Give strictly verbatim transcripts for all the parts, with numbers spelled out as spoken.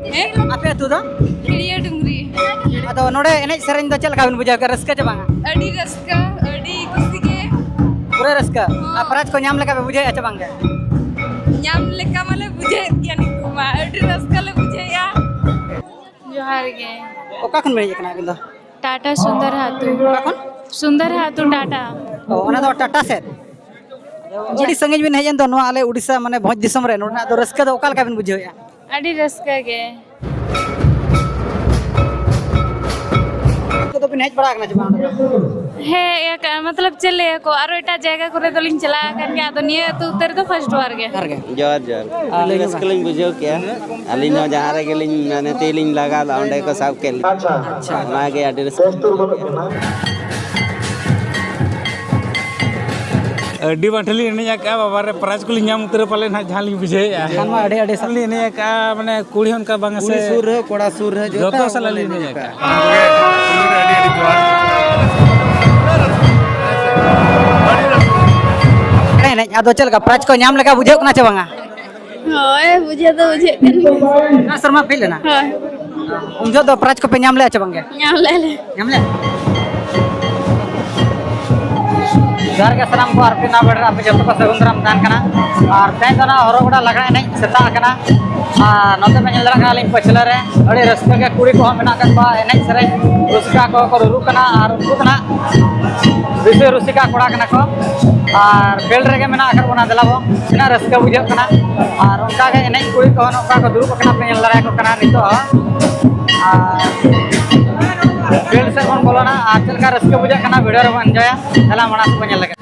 ᱦᱮᱸ? ᱟᱯᱮ ᱟᱹᱛᱩ ᱫᱚ? ᱠᱷᱤᱲᱤᱭᱟᱹ ᱰᱩᱝᱨᱤ᱾ ᱟᱫᱚ ᱱᱚᱰᱮ ᱮᱱᱮᱡ ᱥᱮᱨᱮᱧ ᱫᱚ ᱪᱮᱫ ᱞᱮᱠᱟ ᱵᱤᱱ ᱵᱩᱡᱷᱟᱹᱣ ᱠᱮᱫᱟ? ᱨᱟᱹᱥᱠᱟᱹ ᱪᱮ ᱵᱟᱝᱟ? ᱟᱹᱰᱤ ᱨᱟᱹᱥᱠᱟᱹ, ᱟᱹᱰᱤ ᱠᱩᱥᱤ ᱜᱮ᱾ ᱯᱩᱨᱟᱹ ᱨᱟᱹᱥᱠᱟᱹ? ᱦᱚᱸ᱾ ᱟᱨ ᱯᱨᱟᱭᱤᱡᱽ ᱠᱚ ᱧᱟᱢ ᱞᱮᱠᱟ ᱯᱮ ᱵᱩᱡᱷᱟᱹᱣᱮᱫᱼᱟ ᱪᱮ ᱵᱟᱝᱜᱮ? ᱧᱟᱢ ᱞᱮᱠᱟ ᱢᱟᱞᱮ ᱵᱩᱡᱷᱟᱹᱣᱮᱫ ᱜᱮᱭᱟ, ᱱᱤᱛᱚᱜ ᱢᱟ ᱟᱹᱰᱤ ᱨᱟᱹᱥᱠᱟᱹ ᱞᱮ ᱵᱩᱡᱷᱟᱹᱣᱮᱫᱼᱟ᱾ ᱡᱚᱦᱟᱨ ᱜᱮ᱾ ᱚᱠᱟ ᱠᱷᱚᱱ ᱵᱮᱱ ᱦᱮᱡ ᱟᱠᱟᱱᱟ ᱟᱹᱵᱤᱱ ᱫᱚ? ᱴᱟᱴᱟ ᱥᱩᱱᱫᱚᱨ ᱦᱟᱛᱩ᱾ ᱚᱠᱟ ᱠᱷᱚᱱ? ᱥᱩᱱᱫᱚᱨ ᱦᱟᱛᱩ ᱴᱟᱴᱟ᱾ ᱚ, ᱚᱱᱟ ᱫᱚ ᱴᱟᱴᱟ ᱥᱮᱫ? ᱟᱹᱰᱤ ᱥᱟᱺᱜᱤᱧ ᱵᱤᱱ ᱦᱮᱡ ᱮᱱ ᱫᱚ, ᱱᱚᱣᱟ ᱟᱞᱮ ᱩᱰᱤᱥᱟ, ᱢᱟᱱᱮ, ᱵᱷᱚᱸᱡᱽ ᱫᱤᱥᱚᱢ ᱨᱮ᱾ ᱱᱚᱰᱮᱱᱟᱜ ᱫᱚ ᱨᱟᱹᱥᱠᱟᱹ ᱫᱚ ᱚᱠᱟ ᱞᱮᱠᱟ ᱵᱤᱱ ᱵᱩᱡᱷᱟᱹᱣᱮᱫᱼᱟ? ᱟᱹᱰᱤ ᱨᱟᱹᱥᱠᱟᱹ ᱜᱮ᱾ ᱠᱚᱫᱚ ᱵᱤᱱ ᱦᱮᱡ ᱵᱟᱲᱟ ᱟᱠᱟᱱᱟ ᱪᱮ ᱵᱟᱝ ᱚᱸᱰᱮ ᱫᱚ? ᱦᱮᱸ, ᱮᱠ-, ᱢᱚᱛᱞᱚᱵ, ᱪᱮᱫ ᱞᱟᱹᱭᱟ ᱠᱚ, ᱟᱨᱚ ᱮᱴᱟᱜ ᱡᱟᱭᱜᱟ ᱠᱚᱨᱮ ᱫᱚᱞᱤᱧ ᱪᱟᱞᱟᱣ ᱟᱠᱟᱱ ᱜᱮᱭᱟ, ᱟᱫᱚ ᱱᱤᱭᱟᱹ ᱟᱹᱛᱩ ᱩᱛᱟᱹᱨ ᱫᱚ ᱯᱷᱟᱥᱴ ᱵᱟᱨ ᱜᱮ᱾ ᱡᱚᱦᱟᱨ ᱜᱮ᱾ ᱡᱚᱦᱟᱨ, ᱡᱚᱦᱟᱨ᱾ ᱟᱨ ᱟᱹᱰᱤ ᱞᱟᱹᱭ ᱨᱟᱹᱥᱠᱟᱹ ᱢᱮ᱾ ᱞᱤᱧ ᱵᱩᱡᱷᱟᱹᱣ ᱠᱮᱜᱼᱟ᱾ ᱟᱹᱞᱤᱧ ᱦᱚᱸ ᱡᱟᱦᱟᱸ ᱨᱮᱜᱮ ᱞᱤᱧ, ᱢᱟᱱᱮ, ᱛᱤ ᱞᱤᱧ ᱞᱟᱜᱟᱣ ᱮᱫᱟ, ᱚᱸᱰᱮ ᱠᱚ ᱥᱟᱵ ᱠᱮᱫ ᱞᱤᱧᱟ᱾ ᱟᱪᱪᱷᱟ᱾ ᱚᱱᱟᱜᱮ ᱟᱹᱰᱤ ᱨᱟᱹᱥᱠᱟᱹ᱾ ᱟᱹᱰᱤ ᱵᱟᱝ ᱴᱷᱤᱠ ᱞᱤᱧ ᱮᱱᱮᱡ ᱟᱠᱟᱫᱼᱟ, ᱵᱟᱵᱟ ᱨᱮ, ᱯᱨᱟᱭᱤᱡᱽ ᱠᱚᱞᱤᱧ ᱧᱟᱢ ᱩᱛᱟᱹᱨᱟ ᱯᱟᱞᱮ ᱱᱟᱦᱟᱜ, ᱡᱟᱦᱟᱸ ᱞᱤᱧ ᱵᱩᱡᱷᱟᱹᱣᱮᱫᱼᱟ᱾ ᱮᱱᱠᱷᱟᱱ ᱢᱟ ᱟᱹᱰᱤ, ᱟᱹᱰᱤ ᱥᱟᱨᱦᱟᱣ᱾ ᱞᱤᱧ ᱮᱱᱮᱡ ᱟᱠᱟᱫᱼᱟ, ᱢᱟᱱᱮ, ᱠᱩᱲᱤ ᱦᱚᱸ ᱚᱱᱠᱟ ᱵᱟᱝᱟ ᱥᱮ᱾ ᱠᱩᱲᱤ ᱥᱩᱨ ᱨᱮᱦᱚᱸ, ᱠᱚᱲᱟ ᱥᱩᱨ ᱨᱮᱦᱚᱸ, ᱡᱚᱛᱚ ᱡᱚᱛᱚ ᱦᱚᱲ ᱥᱟᱞᱟᱜ ᱞᱤᱧ ᱮᱱᱮᱡ ᱟᱠᱟᱫᱼᱟ᱾ ᱚᱱᱟ ᱠᱚᱜᱮ ᱠᱩᱞᱦᱤ ᱨᱮ ᱟᱹᱰᱤ ᱟᱹᱰᱤ ᱡᱚᱦᱟᱨ᱾ ᱮᱱᱮᱡ ᱮᱱᱮᱡ, ᱟᱫᱚ ᱪᱮᱫ ᱞᱮᱠᱟ, ᱯᱨᱟᱭᱤᱡᱽ ᱠᱚ ᱧᱟᱢ ᱞᱮᱠᱟ ᱵᱩᱡᱷᱟᱹᱜ ᱠᱟᱱᱟ ᱪᱮ ᱵᱟᱝᱟ? ᱦᱳᱭ, ᱵᱩᱡᱷᱟᱹᱣ ᱫᱚ ᱵᱩᱡᱷᱟᱹᱜ ᱠᱟᱱ ᱜᱮᱭᱟ᱾ ᱚᱱᱟ ᱥᱮᱨᱢᱟ ᱯᱮ ᱦᱮᱡ ᱞᱮᱱᱟ? ᱦᱳᱭ᱾ ᱩᱱ ᱡᱚᱦᱚᱜ ᱫᱚ ᱯᱨᱟᱭᱤᱡᱽ ᱠᱚᱯᱮ ᱧᱟᱢ ᱞᱮᱜᱼᱟ ᱪᱮ ᱵᱟᱝᱜᱮ? ᱧᱟᱢ ᱞᱮᱜᱼᱟ ᱞᱮ᱾ ᱧᱟᱢ ᱞᱮᱜᱼᱟ? ᱡᱚᱦᱟᱨ ᱜᱮ ᱥᱟᱱᱟᱢ ᱠᱚ, ᱟᱨ ᱢᱤᱫ ᱫᱷᱟᱣ ᱵᱮᱲ ᱨᱮ ᱟᱯᱮ ᱡᱚᱛᱚ ᱠᱚ ᱥᱟᱹᱜᱩᱱ ᱫᱟᱨᱟᱢ ᱛᱟᱦᱮᱱ ᱠᱟᱱᱟ᱾ ᱟᱨ ᱛᱮᱦᱮᱧ ᱫᱚ ᱱᱟᱦᱟᱜ ᱦᱚᱨᱚ ᱜᱚᱰᱟ ᱞᱟᱜᱽᱲᱮ ᱮᱱᱮᱡ ᱥᱮᱛᱟᱜ ᱟᱠᱟᱱᱟ᱾ ᱟᱨ ᱱᱚᱛᱮ ᱯᱮ ᱧᱮᱞ ᱫᱟᱲᱮᱭᱟᱜ ᱠᱟᱱᱟ ᱟᱹᱞᱤᱧ ᱯᱟᱹᱪᱷᱞᱟᱹ ᱨᱮ ᱟᱹᱰᱤ ᱨᱟᱹᱥᱠᱟᱹ ᱜᱮ ᱠᱩᱲᱤ ᱠᱚᱦᱚᱸ ᱢᱮᱱᱟᱜ ᱟᱠᱟᱫ ᱠᱚᱣᱟ, ᱮᱱᱮᱡ ᱥᱮᱨᱮᱧ ᱨᱩᱥᱤᱠᱟ ᱠᱚᱦᱚᱸ ᱠᱚ ᱨᱩᱨᱩᱜ ᱠᱟᱱᱟ᱾ ᱟᱨ ᱩᱱᱠᱩ ᱫᱚ ᱱᱟᱦᱟᱜ ᱵᱤᱥᱤ ᱨᱩᱥᱤᱠᱟ ᱠᱚᱲᱟ ᱠᱟᱱᱟ ᱠᱚ᱾ ᱟᱨ ᱯᱷᱤᱞᱰ ᱨᱮᱜᱮ ᱢᱮᱱᱟᱜ ᱟᱠᱟᱫ ᱵᱚᱱᱟ, ᱫᱮᱞᱟ ᱵᱚᱱ, ᱛᱤᱱᱟᱹᱜ ᱨᱟᱹᱥᱠᱟᱹ ᱵᱩᱡᱷᱟᱹᱜ ᱠᱟᱱᱟ᱾ ᱟᱨ ᱚᱱᱠᱟᱜᱮ ᱮᱱᱮᱡ ᱠᱩᱲᱤ ᱠᱚᱦᱚᱸ ᱱᱚᱝᱠᱟ ᱠᱚ ᱫᱩᱲᱩᱵ ᱟᱠᱟᱱᱟ, ᱯᱮ ᱧᱮᱞ ᱫᱟᱲᱮᱭᱟᱠᱚ ᱠᱟᱱᱟ ᱱᱤᱛᱚᱜ ᱦᱚᱸ᱾ ᱟᱨ ᱯᱷᱤᱞᱰ ᱥᱮᱫ ᱵᱚᱱ ᱵᱚᱞᱚᱱᱟ ᱟᱨ ᱪᱮᱫ ᱞᱮᱠᱟ ᱨᱟᱹᱥᱠᱟᱹ ᱵᱩᱡᱷᱟᱹᱜ ᱠᱟᱱᱟ ᱵᱷᱤᱰᱤᱭᱳ ᱨᱮᱵᱚᱱ ᱮᱱᱡᱚᱭᱟ᱾ ᱫᱮᱞᱟ ᱢᱟᱲᱟᱝ ᱥᱮᱫ ᱵᱚᱱ ᱧᱮᱞ ᱞᱮᱜᱮ᱾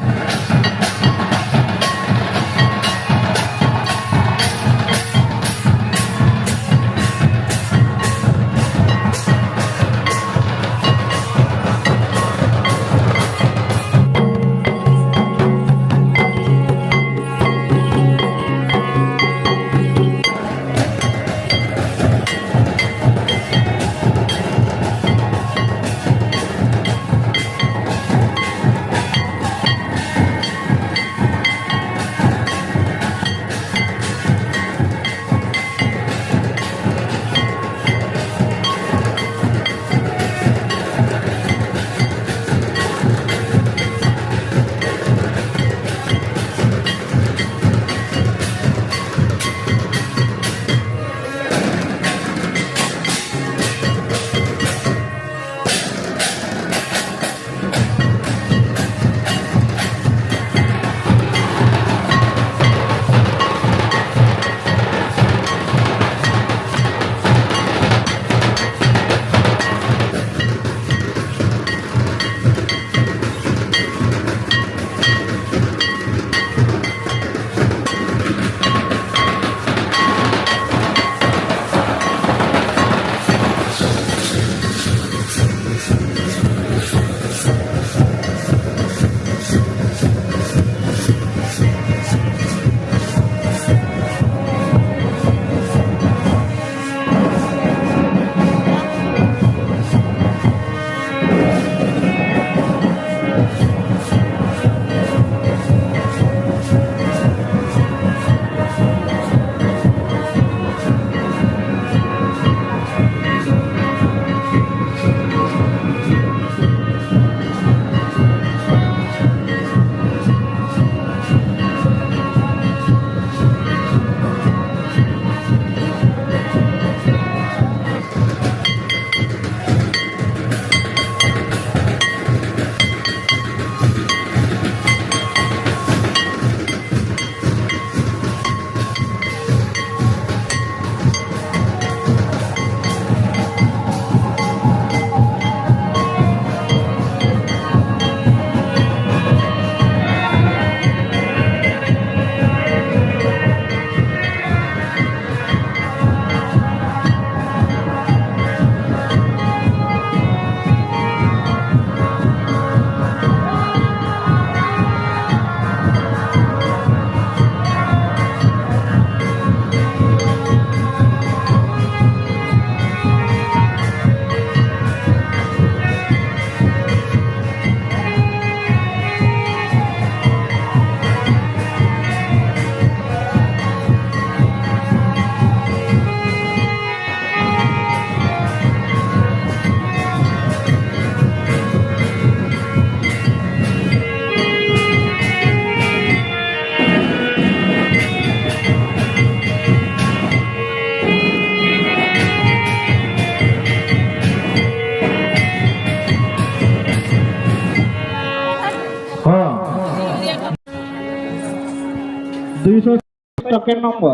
Second number.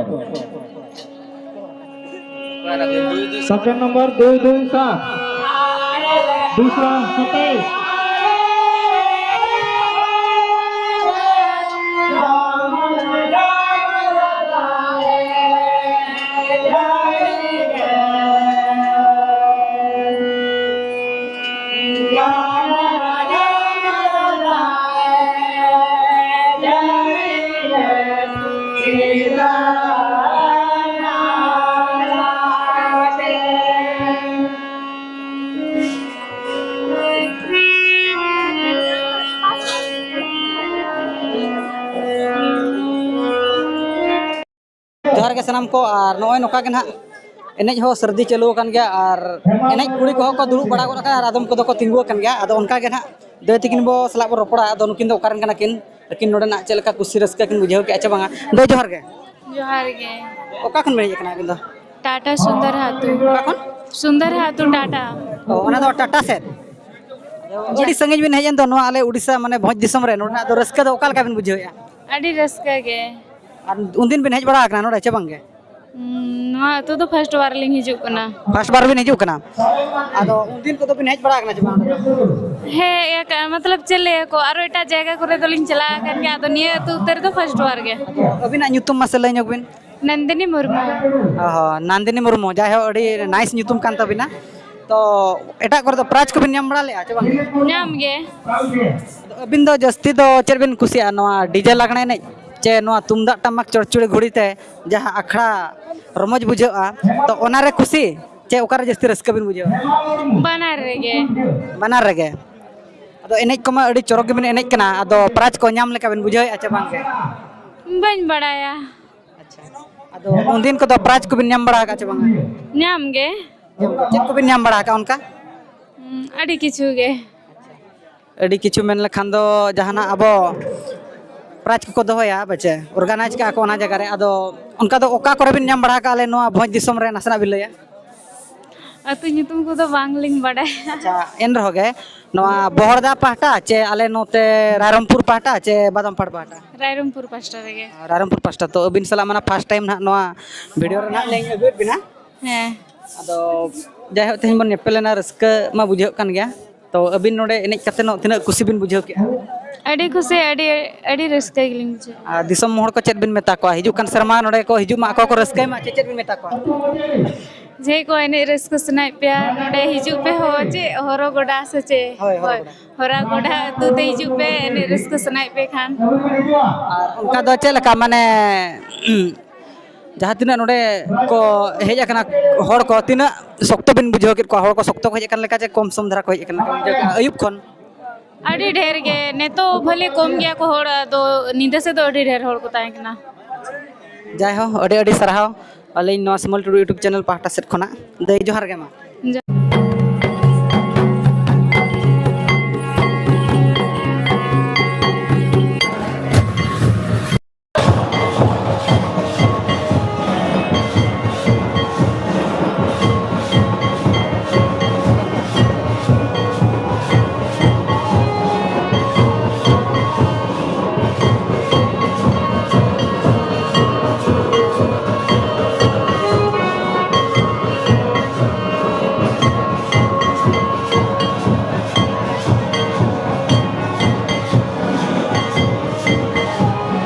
Second number, দুই দুই সাত। দুশো সাতাইশ। ᱡᱚᱦᱟᱨ ᱜᱮ ᱥᱟᱱᱟᱢ ᱠᱚ, ᱟᱨ ᱱᱚᱜᱼᱚᱭ ᱱᱚᱝᱠᱟ ᱜᱮ ᱱᱟᱦᱟᱜ ᱮᱱᱮᱡ ᱦᱚᱸ ᱥᱟᱹᱨᱫᱤ ᱪᱟᱹᱞᱩ ᱟᱠᱟᱱ ᱜᱮᱭᱟ, ᱟᱨ ᱮᱱᱮᱡ ᱠᱩᱲᱤ ᱠᱚᱦᱚᱸ ᱠᱚ ᱫᱩᱲᱩᱵ ᱵᱟᱲᱟ ᱜᱚᱫ ᱟᱠᱟᱱᱟ, ᱟᱨ ᱟᱫᱚᱢ ᱠᱚᱫᱚ ᱠᱚ ᱛᱤᱸᱜᱩ ᱟᱠᱟᱱ ᱜᱮᱭᱟ᱾ ᱟᱫᱚ ᱚᱱᱠᱟ ᱜᱮ ᱱᱟᱦᱟᱜ ᱫᱟᱹᱭ ᱛᱟᱹᱠᱤᱱ ᱵᱚ ᱥᱟᱞᱟᱜ ᱵᱚ ᱨᱚᱯᱚᱲᱟ᱾ ᱟᱫᱚ ᱱᱩᱠᱤᱱ ᱫᱚ ᱚᱠᱟ ᱨᱮᱱ ᱠᱟᱱᱟ ᱠᱤᱱ, ᱟᱹᱠᱤᱱ ᱱᱚᱰᱮᱱᱟᱜ ᱪᱮᱫ ᱞᱮᱠᱟ ᱠᱩᱥᱤ ᱨᱟᱹᱥᱠᱟᱹ ᱠᱤᱱ ᱵᱩᱡᱷᱟᱹᱣ ᱠᱮᱫᱼᱟ ᱪᱮ ᱵᱟᱝᱟ? ᱫᱟᱹᱭ, ᱡᱚᱦᱟᱨ ᱜᱮ᱾ ᱡᱚᱦᱟᱨ ᱜᱮ᱾ ᱚᱠᱟ ᱠᱷᱚᱱ ᱵᱮᱱ ᱦᱮᱡ ᱟᱠᱟᱱᱟ ᱟᱹᱵᱤᱱ ᱫᱚ? ᱴᱟᱴᱟ ᱥᱩᱱᱫᱚᱨ ᱦᱟᱛᱩ᱾ ᱚᱠᱟ ᱠᱷᱚᱱ? ᱥᱩᱱᱫᱚᱨ ᱦᱟᱛᱩ ᱴᱟᱴᱟ᱾ ᱚ, ᱚᱱᱟ ᱫᱚ ᱴᱟᱴᱟ ᱥᱮᱫ? ᱟᱹᱰᱤ ᱥᱟᱺᱜᱤᱧ ᱵᱮᱱ ᱦᱮᱡ ᱮᱱ ᱫᱚ, ᱱᱚᱣᱟ ᱟᱞᱮ ᱩᱰᱤᱥᱟ, ᱢᱟᱱᱮ, ᱵᱷᱚᱸᱡᱽ ᱫᱤᱥᱚᱢ ᱨᱮ᱾ ᱱᱚᱰᱮᱱᱟᱜ ᱫᱚ ᱨᱟᱹᱥᱠᱟᱹ ᱫᱚ ᱚᱠᱟ ᱞᱮᱠᱟ ᱵᱮᱱ ᱵᱩᱡᱷᱟᱹᱣᱮᱫᱼᱟ? ᱟᱹᱰᱤ ᱨᱟᱹᱥᱠᱟᱹ ᱜᱮ᱾ ᱟᱨ ᱩᱱᱫᱤᱱ ᱵᱮᱱ ᱦᱮᱡ ᱵᱟᱲᱟ ᱟᱠᱟᱱᱟ ᱱᱚᱰᱮ ᱪᱮ ᱵᱟᱝ ᱜᱮ? ᱦᱩᱸ, ᱱᱚᱣᱟ ᱟᱹᱛᱩ ᱫᱚ ᱯᱷᱟᱥᱴ ᱵᱟᱨ ᱞᱤᱧ ᱦᱤᱡᱩᱜ ᱠᱟᱱᱟ᱾ ᱯᱷᱟᱥᱴ ᱵᱟᱨ ᱵᱮᱱ ᱦᱤᱡᱩᱜ ᱠᱟᱱᱟ? ᱟᱫᱚ ᱩᱱᱫᱤᱱ ᱠᱚᱫᱚ ᱵᱮᱱ ᱦᱮᱡ ᱵᱟᱲᱟ ᱟᱠᱟᱱᱟ ᱪᱮ ᱵᱟᱝ ᱱᱚᱰᱮ ᱫᱚ? ᱦᱮᱸ, ᱮ ᱠᱟ-, ᱢᱚᱛᱞᱚᱵ ᱪᱮᱫ ᱞᱟᱹᱭᱟᱠᱚ, ᱟᱨᱚ ᱮᱴᱟᱜ ᱡᱟᱭᱜᱟ ᱠᱚᱨᱮ ᱫᱚᱞᱤᱧ ᱪᱟᱞᱟᱣ ᱟᱠᱟᱱ ᱜᱮᱭᱟ, ᱟᱫᱚ ᱱᱤᱭᱟᱹ ᱟᱹᱛᱩ ᱩᱛᱟᱹᱨ ᱫᱚ ᱯᱷᱟᱥᱴ ᱵᱟᱨ ᱜᱮ᱾ ᱟᱹᱵᱤᱱᱟᱜ ᱧᱩᱛᱩᱢ ᱢᱟᱥᱮ ᱞᱟᱹᱭ ᱧᱚᱜ ᱵᱤᱱ? ᱱᱚᱱᱫᱤᱱᱤ ᱢᱩᱨᱢᱩ᱾ ᱚ ᱦᱚᱸ, ᱱᱚᱱᱫᱤᱱᱤ ᱢᱩᱨᱢᱩ, ᱡᱟᱭᱦᱳᱠ, ᱟᱹᱰᱤ ᱱᱟᱭᱤᱥ ᱧᱩᱛᱩᱢ ᱠᱟᱱ ᱛᱟᱹᱵᱤᱱᱟ᱾ ᱛᱚ, ᱮᱴᱟᱜ ᱠᱚᱨᱮ ᱫᱚ ᱯᱨᱟᱭᱤᱡᱽ ᱠᱚᱵᱤᱱ ᱧᱟᱢ ᱵᱟᱲᱟ ᱞᱮᱫᱼᱟ ᱪᱮ ᱵᱟᱝ? ᱧᱟᱢ ᱜᱮ᱾ ᱟᱫᱚ ᱟᱹᱵᱤᱱ ᱫᱚ ᱡᱟᱹᱥᱛᱤ ᱫᱚ ᱪᱮᱫ ᱵᱤᱱ ᱠᱩᱥᱤᱭᱟᱜᱼᱟ, ᱱᱚᱣᱟ ᱰᱤᱡᱮ ᱞᱟᱜᱽᱬᱮ ᱮᱱᱮᱡ ᱪᱮ ᱱᱚᱣᱟ ᱛᱩᱢᱫᱟᱜ ᱴᱟᱢᱟᱠ ᱪᱚᱲᱪᱩᱲᱤ ᱜᱷᱩᱲᱤ ᱛᱮ ᱡᱟᱦᱟᱸ ᱟᱠᱷᱲᱟ ᱨᱚᱢᱚᱡᱽ ᱵᱩᱡᱷᱟᱹᱜᱼᱟ, ᱛᱚ ᱚᱱᱟᱨᱮ ᱠᱩᱥᱤ ᱪᱮ ᱚᱠᱟᱨᱮ ᱡᱟᱹᱥᱛᱤ ᱨᱟᱹᱥᱠᱟᱹ ᱵᱤᱱ ᱵᱩᱡᱷᱟᱹᱣᱟ? ᱵᱟᱱᱟᱨ ᱨᱮᱜᱮ᱾ ᱵᱟᱱᱟᱨ ᱨᱮᱜᱮ᱾ ᱟᱫᱚ ᱮᱱᱮᱡ ᱠᱚᱢᱟ ᱟᱹᱰᱤ ᱪᱚᱨᱚᱠ ᱜᱮᱵᱤᱱ ᱮᱱᱮᱡ ᱠᱟᱱᱟ, ᱟᱫᱚ ᱯᱨᱟᱭᱤᱡᱽ ᱠᱚ ᱧᱟᱢ ᱞᱮᱠᱟ ᱵᱤᱱ ᱵᱩᱡᱷᱟᱹᱣᱮᱫᱼᱟ ᱪᱮ ᱵᱟᱝ ᱜᱮ? ᱵᱟᱹᱧ ᱵᱟᱲᱟᱭᱟ᱾ ᱟᱪᱪᱷᱟ᱾ ᱟᱫᱚ ᱩᱱᱫᱤᱱ ᱠᱚᱫᱚ ᱯᱨᱟᱭᱤᱡᱽ ᱠᱚᱵᱤᱱ ᱧᱟᱢ ᱵᱟᱲᱟ ᱟᱠᱟᱫ ᱪᱮ ᱵᱟᱝᱟ? ᱧᱟᱢ ᱜᱮ᱾ ᱪᱮᱫ ᱠᱚᱵᱤᱱ ᱧᱟᱢ ᱵᱟᱲᱟ ᱟᱠᱟᱫ ᱚᱱᱠᱟ? ᱦᱩᱸ, ᱟᱹᱰᱤ ᱠᱤᱪᱷᱩ ᱜᱮ᱾ ᱟᱹᱰᱤ ᱠᱤᱪᱷᱩ ᱢᱮᱱ ᱞᱮᱠᱷᱟᱱ ᱫᱚ ᱡᱟᱦᱟᱱᱟᱜ ᱟᱵᱚ ᱯᱨᱟᱭᱤᱡᱽ ᱠᱚᱠᱚ ᱫᱚᱦᱚᱭᱟ, ᱵᱟᱪᱮ, ᱚᱨᱜᱟᱱᱟᱭᱤᱡᱽ ᱠᱟᱜᱼᱟ ᱠᱚ ᱚᱱᱟ ᱡᱟᱭᱜᱟ ᱨᱮ᱾ ᱟᱫᱚ ᱚᱱᱠᱟ ᱫᱚ ᱚᱠᱟ ᱠᱚᱨᱮ ᱵᱤᱱ ᱧᱟᱢ ᱵᱟᱲᱟ ᱟᱠᱟᱫᱼᱟ, ᱟᱞᱮ ᱱᱚᱣᱟ ᱵᱷᱚᱸᱡᱽ ᱫᱤᱥᱚᱢ ᱨᱮ ᱱᱟᱥᱮᱱᱟᱜ ᱵᱤᱱ ᱞᱟᱹᱭᱟ? ᱟᱹᱛᱩ ᱧᱩᱛᱩᱢ ᱠᱚᱫᱚ ᱵᱟᱝᱞᱤᱧ ᱵᱟᱰᱟᱭᱟ᱾ ᱟᱪᱪᱷᱟ, ᱮᱱ ᱨᱮᱦᱚᱸ ᱜᱮ, ᱱᱚᱣᱟ ᱵᱚᱦᱚᱲᱫᱟ ᱯᱟᱦᱴᱟ ᱪᱮ ᱟᱞᱮ ᱱᱚᱛᱮ ᱨᱟᱭᱨᱚᱝᱯᱩᱨ ᱯᱟᱦᱴᱟ ᱪᱮ ᱵᱟᱫᱟᱢᱯᱟᱲ ᱯᱟᱦᱴᱟ? ᱨᱟᱭᱨᱚᱝᱯᱩᱨ ᱯᱟᱦᱴᱟ ᱨᱮᱜᱮ᱾ ᱨᱟᱭᱨᱚᱝᱯᱩᱨ ᱯᱟᱦᱴᱟ᱾ ᱛᱚ, ᱟᱹᱵᱤᱱ ᱥᱟᱞᱟᱜ ᱢᱟᱱᱮ ᱯᱷᱟᱥᱴ ᱴᱟᱭᱤᱢ ᱱᱟᱦᱟᱜ ᱱᱚᱣᱟ ᱵᱷᱤᱰᱤᱭᱳ ᱨᱮ ᱱᱟᱦᱟᱜ ᱞᱤᱧ ᱟᱹᱜᱩᱭᱮᱫ ᱵᱤᱱᱟ᱾ ᱦᱮᱸ᱾ ᱟᱫᱚ ᱡᱟᱭᱦᱳᱠ, ᱛᱮᱦᱮᱧ ᱵᱚᱱ ᱧᱮᱯᱮᱞ ᱮᱱᱟ, ᱨᱟᱹᱥᱠᱟᱹ ᱢᱟ ᱵᱩᱡᱷᱟᱹᱜ ᱠᱟᱱ ᱜᱮᱭᱟ᱾ ᱛᱚ, ᱟᱹᱵᱤᱱ ᱱᱚᱰᱮ ᱮᱱᱮᱡ ᱠᱟᱛᱮ ᱱᱚ-, ᱛᱤᱱᱟᱹᱜ ᱠᱩᱥᱤ ᱵᱤᱱ ᱵᱩᱡᱷᱟᱹᱣ ᱠᱮᱫᱼᱟ? ᱟᱹᱰᱤ ᱠᱩᱥᱤ, ᱟᱹᱰᱤ, ᱟᱹᱰᱤ ᱨᱟᱹᱥᱠᱟᱹ ᱜᱮᱞᱤᱧ ᱵᱩᱡᱷᱟᱹᱣᱟ᱾ ᱟᱨ ᱫᱤᱥᱚᱢ ᱦᱚᱲ ᱠᱚ ᱪᱮᱫ ᱵᱤᱱ ᱢᱮᱛᱟ ᱠᱚᱣᱟ? ᱦᱤᱡᱩᱜ ᱠᱟᱱ ᱥᱮᱨᱢᱟ ᱱᱚᱰᱮ ᱠᱚ ᱦᱤᱡᱩᱜ ᱢᱟ, ᱟᱠᱚ ᱠᱚ ᱨᱟᱹᱥᱠᱟᱹᱭ ᱢᱟ, ᱪᱮᱫ, ᱪᱮᱫ ᱵᱤᱱ ᱢᱮᱛᱟ ᱠᱚᱣᱟ? ᱡᱮ ᱠᱚ ᱮᱱᱮᱡ ᱨᱟᱹᱥᱠᱟᱹ ᱥᱟᱱᱟᱭᱮᱫ ᱯᱮᱭᱟ, ᱱᱚᱰᱮ ᱦᱤᱡᱩᱜ ᱯᱮ ᱦᱳ, ᱪᱮᱫ ᱦᱚᱨᱚ ᱜᱚᱰᱟ ᱥᱮ ᱪᱮᱫ? ᱦᱳᱭ, ᱦᱚᱨᱚ ᱦᱳᱭ, ᱜᱚᱰᱟ᱾ ᱦᱚᱨᱟ ᱜᱚᱰᱟ ᱟᱹᱛᱩ ᱛᱮ ᱦᱤᱡᱩᱜ ᱯᱮ, ᱮᱱᱮᱡ ᱨᱟᱹᱥᱠᱟᱹ ᱥᱟᱱᱟᱭᱮᱫ ᱯᱮ ᱠᱷᱟᱱ᱾ ᱟᱨ ᱚᱱᱠᱟ ᱫᱚ ᱪᱮᱫ ᱞᱮᱠᱟ, ᱢᱟᱱᱮ, ᱡᱟᱦᱟᱸ ᱛᱤᱱᱟᱹᱜ ᱱᱚᱰᱮ ᱠᱚ ᱦᱮᱡ ᱟᱠᱟᱱᱟ ᱦᱚᱲ ᱠᱚ, ᱛᱤᱱᱟᱹᱜ ᱥᱚᱠᱛᱚ ᱵᱤᱱ ᱵᱩᱡᱷᱟᱹᱣ ᱠᱮᱫ ᱠᱚᱣᱟ? ᱦᱚᱲ ᱠᱚ ᱥᱚᱠᱛᱚ ᱠᱚ ᱦᱮᱡ ᱟᱠᱟᱱ ᱞᱮᱠᱟ ᱪᱮ ᱠᱚᱢ ᱥᱚᱢ ᱫᱷᱟᱨᱟ ᱠᱚ ᱦᱮᱡ ᱟᱠᱟᱱ ᱞᱮᱠᱟ ᱵᱤᱱ ᱵᱩᱡᱷᱟᱹᱣ ᱠᱮᱫᱼᱟ ᱟᱹᱭᱩᱵ ᱠᱷᱚᱱ? ᱟᱹᱰᱤ ᱰᱷᱮᱨ ᱜᱮ᱾ ᱱᱤᱛᱚᱜ ᱵᱷᱟᱞᱮ ᱠᱚᱢ ᱜᱮᱭᱟ ᱠᱚ ᱦᱚᱲ, ᱟᱫᱚ ᱧᱤᱫᱟᱹ ᱥᱮᱫ ᱫᱚ ᱟᱹᱰᱤ ᱰᱷᱮᱨ ᱦᱚᱲ ᱠᱚ ᱛᱟᱦᱮᱸ ᱠᱟᱱᱟ᱾ ᱡᱟᱭᱦᱳᱠ, ᱟᱹᱰᱤ ᱟᱹᱰᱤ ᱥᱟᱨᱦᱟᱣ ᱟᱹᱞᱤᱧ ᱱᱚᱣᱟ ᱥᱤᱢᱚᱞ ᱴᱩᱰᱩ YouTube ᱪᱮᱱᱮᱞ ᱯᱟᱦᱴᱟ ᱥᱮᱫ ᱠᱷᱚᱱᱟᱜ᱾ ᱫᱟᱹᱭ, ᱡᱚᱦᱟᱨ ᱜᱮ ᱢᱟ᱾ ᱡᱚ-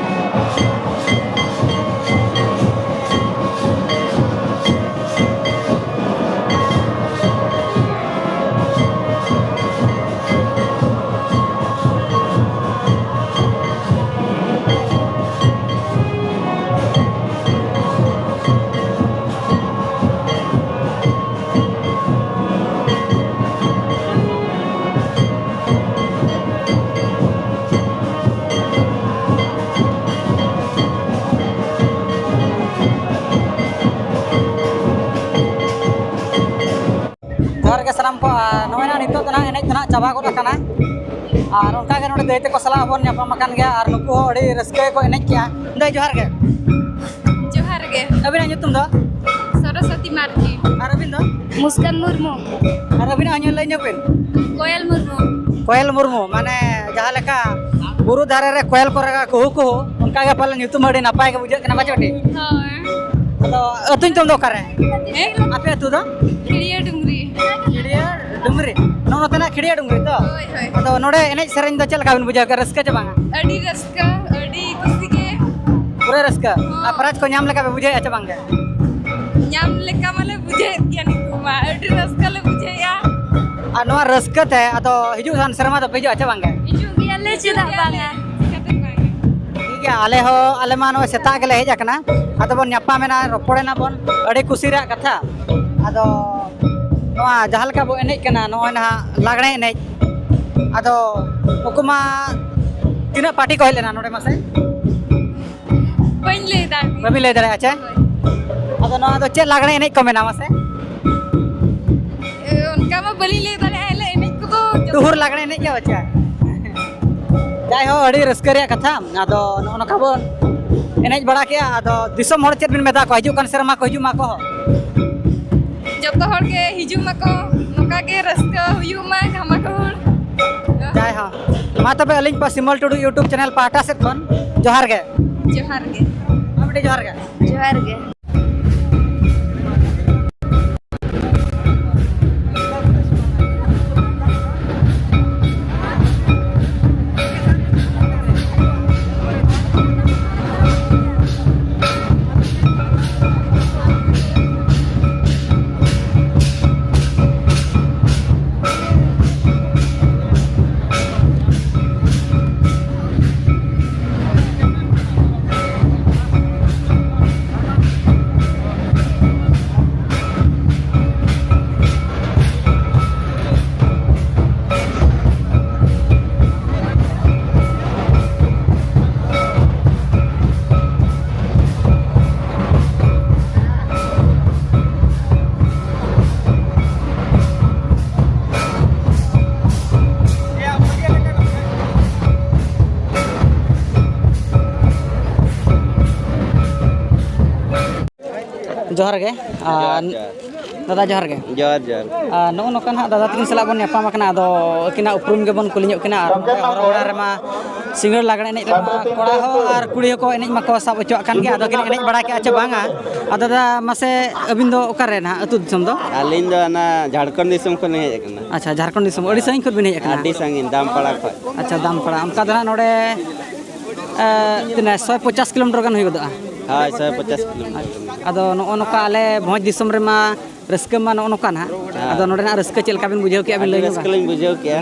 ᱡᱚᱦᱟᱨ ᱜᱮ ᱥᱟᱱᱟᱢ ᱠᱚ᱾ ᱟᱨ ᱱᱚᱜᱼᱚᱭ ᱱᱟᱜ ᱱᱤᱛᱚᱜ ᱫᱚ ᱱᱟᱜ ᱮᱱᱮᱡ ᱫᱚ ᱱᱟᱜ ᱪᱟᱵᱟ ᱜᱚᱫ ᱟᱠᱟᱱᱟ᱾ ᱟᱨ ᱚᱱᱠᱟ ᱜᱮ ᱱᱚᱰᱮ ᱫᱟᱹᱭ ᱛᱟᱠᱚ ᱥᱟᱞᱟᱜ ᱵᱚᱱ ᱧᱟᱯᱟᱢ ᱟᱠᱟᱱ ᱜᱮᱭᱟ᱾ ᱟᱨ ᱱᱩᱠᱩ ᱦᱚᱸ ᱟᱹᱰᱤ ᱨᱟᱹᱥᱠᱟᱹ ᱜᱮᱠᱚ ᱮᱱᱮᱡ ᱠᱮᱜᱼᱟ᱾ ᱫᱟᱹᱭ, ᱡᱚᱦᱟᱨ ᱜᱮ᱾ ᱡᱚᱦᱟᱨ ᱜᱮ᱾ ᱟᱹᱵᱤᱱᱟᱜ ᱧᱩᱛᱩᱢ ᱫᱚ? ᱥᱚᱨᱚᱥᱚᱛᱤ ᱢᱟᱨᱰᱤ᱾ ᱟᱨ ᱟᱹᱵᱤᱱ ᱫᱚ? ᱢᱩᱥᱠᱟᱱ ᱢᱩᱨᱢᱩ᱾ ᱟᱨ ᱟᱹᱵᱤᱱᱟᱜ ᱦᱚᱸ ᱧᱩᱛᱩᱢ ᱞᱟᱹᱭ ᱧᱚᱜ ᱵᱤᱱ᱾ ᱠᱚᱭᱮᱞ ᱢᱩᱨᱢᱩ᱾ ᱠᱚᱭᱮᱞ ᱢᱩᱨᱢᱩ, ᱢᱟᱱᱮ ᱡᱟᱦᱟᱸ ᱞᱮᱠᱟ ᱵᱩᱨᱩ ᱫᱷᱟᱨᱮ ᱨᱮ ᱠᱚᱭᱮᱞ ᱠᱚ ᱨᱟᱜᱟ ᱠᱩᱦᱩ ᱠᱩᱦᱩ, ᱚᱱᱠᱟ ᱜᱮ ᱯᱟᱞᱮ ᱧᱩᱛᱩᱢ ᱟᱹᱰᱤ ᱱᱟᱯᱟᱭ ᱜᱮ ᱵᱩᱡᱷᱟᱹᱜ ᱠᱟᱱᱟ, ᱵᱟᱪᱚ ᱴᱷᱤᱠ? ᱦᱳᱭ᱾ ᱟᱫᱚ ᱟᱹᱛᱩ ᱧᱩᱛᱩᱢ ᱫᱚ ᱚᱠᱟᱨᱮ? ᱦᱮᱸ? ᱟᱯᱮ ᱟᱹᱛᱩ ᱫᱚ? ᱠᱷᱤᱲᱤᱭᱟᱹ ᱰᱩᱝᱨᱤ᱾ ᱠᱷᱤᱲᱤᱭᱟᱹ ᱰᱩᱝᱨᱤ᱾ ᱱᱚᱜᱼᱚ ᱱᱚᱛᱮᱱᱟᱜ ᱠᱷᱤᱲᱤᱭᱟᱹ ᱰᱩᱝᱨᱤ ᱛᱚ? ᱦᱳᱭ, ᱦᱳᱭ᱾ ᱟᱫᱚ ᱱᱚᱰᱮ ᱮᱱᱮᱡ ᱥᱮᱨᱮᱧ ᱫᱚ ᱪᱮᱫ ᱞᱮᱠᱟ ᱵᱤᱱ ᱵᱩᱡᱷᱟᱹᱣ ᱠᱮᱫᱟ? ᱨᱟᱹᱥᱠᱟᱹ ᱪᱮ ᱵᱟᱝᱟ? ᱟᱹᱰᱤ ᱨᱟᱹᱥᱠᱟᱹ, ᱟᱹᱰᱤ ᱠᱩᱥᱤ ᱜᱮ᱾ ᱯᱩᱨᱟᱹ ᱨᱟᱹᱥᱠᱟᱹ? ᱦᱚᱸ᱾ ᱟᱨ ᱯᱨᱟᱭᱤᱡᱽ ᱠᱚ ᱧᱟᱢ ᱞᱮᱠᱟ ᱯᱮ ᱵᱩᱡᱷᱟᱹᱣᱮᱫᱼᱟ ᱪᱮ ᱵᱟᱝᱜᱮ? ᱧᱟᱢ ᱞᱮᱠᱟ ᱢᱟᱞᱮ ᱵᱩᱡᱷᱟᱹᱣᱮᱫ ᱜᱮᱭᱟ ᱱᱤᱛᱚᱜ ᱢᱟ, ᱟᱹᱰᱤ ᱨᱟᱹᱥᱠᱟᱹ ᱞᱮ ᱵᱩᱡᱷᱟᱹᱣᱮᱫᱼᱟ᱾ ᱟᱨ ᱱᱚᱣᱟ ᱨᱟᱹᱥᱠᱟᱹ ᱛᱮ ᱟᱫᱚ ᱦᱤᱡᱩᱜ ᱠᱟᱱ ᱥᱮᱨᱢᱟ ᱫᱚᱯᱮ ᱦᱤᱡᱩᱜᱼᱟ ᱪᱮ ᱵᱟᱝᱜᱮ? ᱦᱤᱡᱩᱜ ᱜᱮᱭᱟᱞᱮ, ᱪᱮᱫᱟᱜ ᱵᱟᱝᱟ? ᱪᱤᱠᱟᱹᱛᱮ ᱵᱟᱝᱟ? ᱴᱷᱤᱠ ᱜᱮᱭᱟ, ᱟᱞᱮ ᱦᱚᱸ, ᱟᱞᱮ ᱢᱟ ᱱᱚᱜᱼᱚᱭ ᱥᱮᱛᱟᱜ ᱜᱮᱞᱮ ᱦᱮᱡ ᱟᱠᱟᱱᱟ, ᱟᱫᱚ ᱵᱚᱱ ᱧᱟᱯᱟᱢᱮᱱᱟ, ᱨᱚᱯᱚᱲᱮᱱᱟ ᱵᱚᱱ, ᱟᱹᱰᱤ ᱠᱩᱥᱤ ᱨᱮᱭᱟᱜ ᱠᱟᱛᱷᱟ᱾ ᱟᱫᱚ ᱱᱚᱣᱟ ᱡᱟᱦᱟᱸ ᱞᱮᱠᱟ ᱵᱚ ᱮᱱᱮᱡ ᱠᱟᱱᱟ, ᱱᱚᱜᱼᱚᱭ ᱱᱟᱦᱟᱜ ᱞᱟᱜᱽᱬᱮ ᱮᱱᱮᱡ, ᱟᱫᱚ ᱱᱩᱠᱩ ᱢᱟ ᱛᱤᱱᱟᱹᱜ ᱯᱟᱨᱴᱤ ᱠᱚ ᱦᱮᱡ ᱞᱮᱱᱟ ᱱᱚᱰᱮ ᱢᱟᱥᱮ? ᱵᱟᱹᱧ ᱞᱟᱹᱭ ᱫᱟᱲᱮᱭᱟᱜᱼᱟ᱾ ᱵᱟᱹᱵᱤᱱ ᱞᱟᱹᱭ ᱫᱟᱲᱮᱭᱟᱜᱼᱟ, ᱟᱪᱪᱷᱟ? ᱦᱳᱭ᱾ ᱟᱫᱚ ᱱᱚᱣᱟ ᱫᱚ ᱪᱮᱫ ᱞᱟᱜᱽᱬᱮ ᱮᱱᱮᱡ ᱠᱚ ᱢᱮᱱᱟ ᱢᱟᱥᱮ? ᱮ, ᱚᱱᱠᱟ ᱢᱟ ᱵᱟᱹᱞᱤᱧ ᱞᱟᱹᱭ ᱫᱟᱲᱮᱭᱟᱜᱼᱟ, ᱮᱱᱮᱡ ᱠᱚᱫᱚ ᱡᱚᱛᱚ ᱴᱩᱦᱩᱨ ᱞᱟᱜᱽᱬᱮ ᱮᱱᱮᱡ ᱜᱮ, ᱟᱪᱪᱷᱟ᱾ ᱡᱟᱭᱦᱳᱠ, ᱟᱹᱰᱤ ᱨᱟᱹᱥᱠᱟᱹ ᱨᱮᱭᱟᱜ ᱠᱟᱛᱷᱟ᱾ ᱟᱫᱚ ᱱᱚᱜᱼᱚ ᱱᱚᱝᱠᱟ ᱵᱚᱱ ᱮᱱᱮᱡ ᱵᱟᱲᱟ ᱠᱮᱜᱼᱟ᱾ ᱟᱫᱚ ᱫᱤᱥᱚᱢ ᱦᱚᱲ ᱪᱮᱫ ᱵᱤᱱ ᱢᱮᱛᱟ ᱠᱚᱣᱟ? ᱦᱤᱡᱩᱜ ᱠᱟᱱ ᱥᱮᱨᱢᱟ ᱠᱚ ᱦᱤᱡᱩᱜ ᱢᱟᱠᱚ᱾ ᱡᱚᱛᱚ ᱦᱚᱲ ᱜᱮ ᱦᱤᱡᱩᱜ ᱢᱟᱠᱚ, ᱱᱚᱝᱠᱟ ᱜᱮ ᱨᱟᱹᱥᱠᱟᱹ ᱦᱩᱭᱩᱜ ᱢᱟ ᱫᱷᱟᱢᱟᱠᱟ ᱦᱚᱲ᱾ ᱡᱟᱭᱦᱳᱠ, ᱢᱟ ᱛᱚᱵᱮ ᱟᱹᱞᱤᱧ ᱯᱟ-, ᱥᱤᱢᱚᱞ ᱴᱩᱰᱩ YouTube ᱪᱮᱱᱮᱞ ᱯᱟᱦᱴᱟ ᱥᱮᱫ ᱠᱷᱚᱱ ᱡᱚᱦᱟᱨ ᱜᱮ᱾ ᱡᱚᱦᱟᱨ ᱜᱮ᱾ ᱢᱟ ᱵᱤᱴᱤ, ᱡᱚᱦᱟᱨ ᱜᱮ᱾ ᱡᱚᱦᱟᱨ ᱜᱮ᱾ ᱡᱚᱦᱟᱨ ᱜᱮ᱾ ᱟᱨ ᱡᱚᱦᱟᱨ, ᱡᱚᱦᱟᱨ᱾ ᱫᱟᱫᱟ, ᱡᱚᱦᱟᱨ ᱜᱮ᱾ ᱡᱚᱦᱟᱨ, ᱡᱚᱦᱟᱨ᱾ ᱟᱨ ᱱᱚᱜᱼᱚ ᱱᱚᱝᱠᱟ ᱱᱟᱦᱟᱜ ᱫᱟᱫᱟ ᱛᱟᱹᱠᱤᱱ ᱥᱟᱞᱟᱜ ᱵᱚᱱ ᱧᱟᱯᱟᱢ ᱟᱠᱟᱱᱟ, ᱟᱫᱚ ᱟᱹᱠᱤᱱᱟᱜ ᱩᱯᱨᱩᱢ ᱜᱮᱵᱚᱱ ᱠᱩᱞᱤ ᱧᱚᱜ ᱠᱤᱱᱟ᱾ ᱟᱨ ᱱᱚᱰᱮ ᱦᱚᱨᱚᱜ ᱨᱮᱢᱟ ᱥᱤᱸᱜᱟᱹᱲ ᱞᱟᱜᱽᱲᱮ ᱮᱱᱮᱡ ᱨᱮᱢᱟ ᱠᱚᱲᱟ ᱦᱚᱸ ᱟᱨ ᱠᱩᱲᱤ ᱦᱚᱸᱠᱚ ᱮᱱᱮᱡ ᱢᱟᱠᱚ ᱥᱟᱵ ᱦᱚᱪᱚᱣᱟᱜ ᱠᱟᱱ ᱜᱮᱭᱟ, ᱟᱫᱚ ᱠᱤᱱ ᱮᱱᱮᱡ ᱵᱟᱲᱟ ᱠᱮᱜᱼᱟ ᱪᱮ ᱵᱟᱝᱟ? ᱟᱫᱚ ᱫᱟᱫᱟ, ᱢᱟᱥᱮ ᱟᱹᱵᱤᱱ ᱫᱚ ᱚᱠᱟᱨᱮ ᱱᱟᱦᱟᱜ ᱟᱹᱛᱩ ᱫᱤᱥᱚᱢ ᱫᱚ? ᱟᱹᱞᱤᱧ ᱫᱚ ᱚᱱᱟ ᱡᱷᱟᱲᱠᱷᱚᱸᱰ ᱫᱤᱥᱚᱢ ᱠᱷᱚᱱ ᱞᱤᱧ ᱦᱮᱡ ᱟᱠᱟᱱᱟ᱾ ᱟᱪᱪᱷᱟ, ᱡᱷᱟᱲᱠᱷᱚᱸᱰ ᱫᱤᱥᱚᱢ, ᱟᱹᱰᱤ ᱥᱟᱺᱜᱤᱧ ᱠᱷᱚᱱ ᱵᱤᱱ ᱦᱮᱡ ᱟᱠᱟᱱᱟ᱾ ᱟᱹᱰᱤ ᱥᱟᱺᱜᱤᱧ, ᱫᱟᱢᱯᱟᱲᱟ ᱠᱷᱚᱱ᱾ ᱟᱪᱪᱷᱟ, ᱫᱟᱢᱯᱟᱲᱟ, ᱚᱱᱠᱟ ᱫᱚ ᱱᱟᱦᱟᱜ ᱱᱚᱰᱮ, ᱮ, ᱛᱤᱱᱟᱹᱜ, ᱥᱚᱭ ᱯᱚᱪᱟᱥ ᱠᱤᱞᱳᱢᱤᱴᱟᱨ ᱜᱟᱱ ᱦᱩᱭ ᱜᱚᱫᱚᱜᱼᱟ? ᱦᱳᱭ, ᱥᱚᱭ ᱯᱚᱪᱟᱥ ᱠᱤᱞᱳᱢᱤᱴᱟᱨ᱾ ᱟᱫᱚ ᱱᱚᱜᱼᱚ ᱱᱚᱝᱠᱟ ᱟᱞᱮ ᱵᱷᱚᱸᱡᱽ ᱫᱤᱥᱚᱢ ᱨᱮᱢᱟ ᱨᱟᱹᱥᱠᱟᱹ ᱢᱟ ᱱᱚᱜᱼᱚ ᱱᱚᱝᱠᱟ ᱱᱟᱦᱟᱜ᱾ ᱦᱮᱸ᱾ ᱟᱫᱚ ᱱᱚᱰᱮᱱᱟᱜ ᱨᱟᱹᱥᱠᱟᱹ ᱪᱮᱫ ᱞᱮᱠᱟ ᱵᱤᱱ ᱵᱩᱡᱷᱟᱹᱣ ᱠᱮᱜᱼᱟ, ᱵᱤᱱ ᱟᱹᱰᱤ ᱞᱟᱹᱭ ᱨᱟᱹᱥᱠᱟᱹ ᱧᱚᱜᱟ? ᱞᱤᱧ ᱵᱩᱡᱷᱟᱹᱣ ᱠᱮᱜᱼᱟ᱾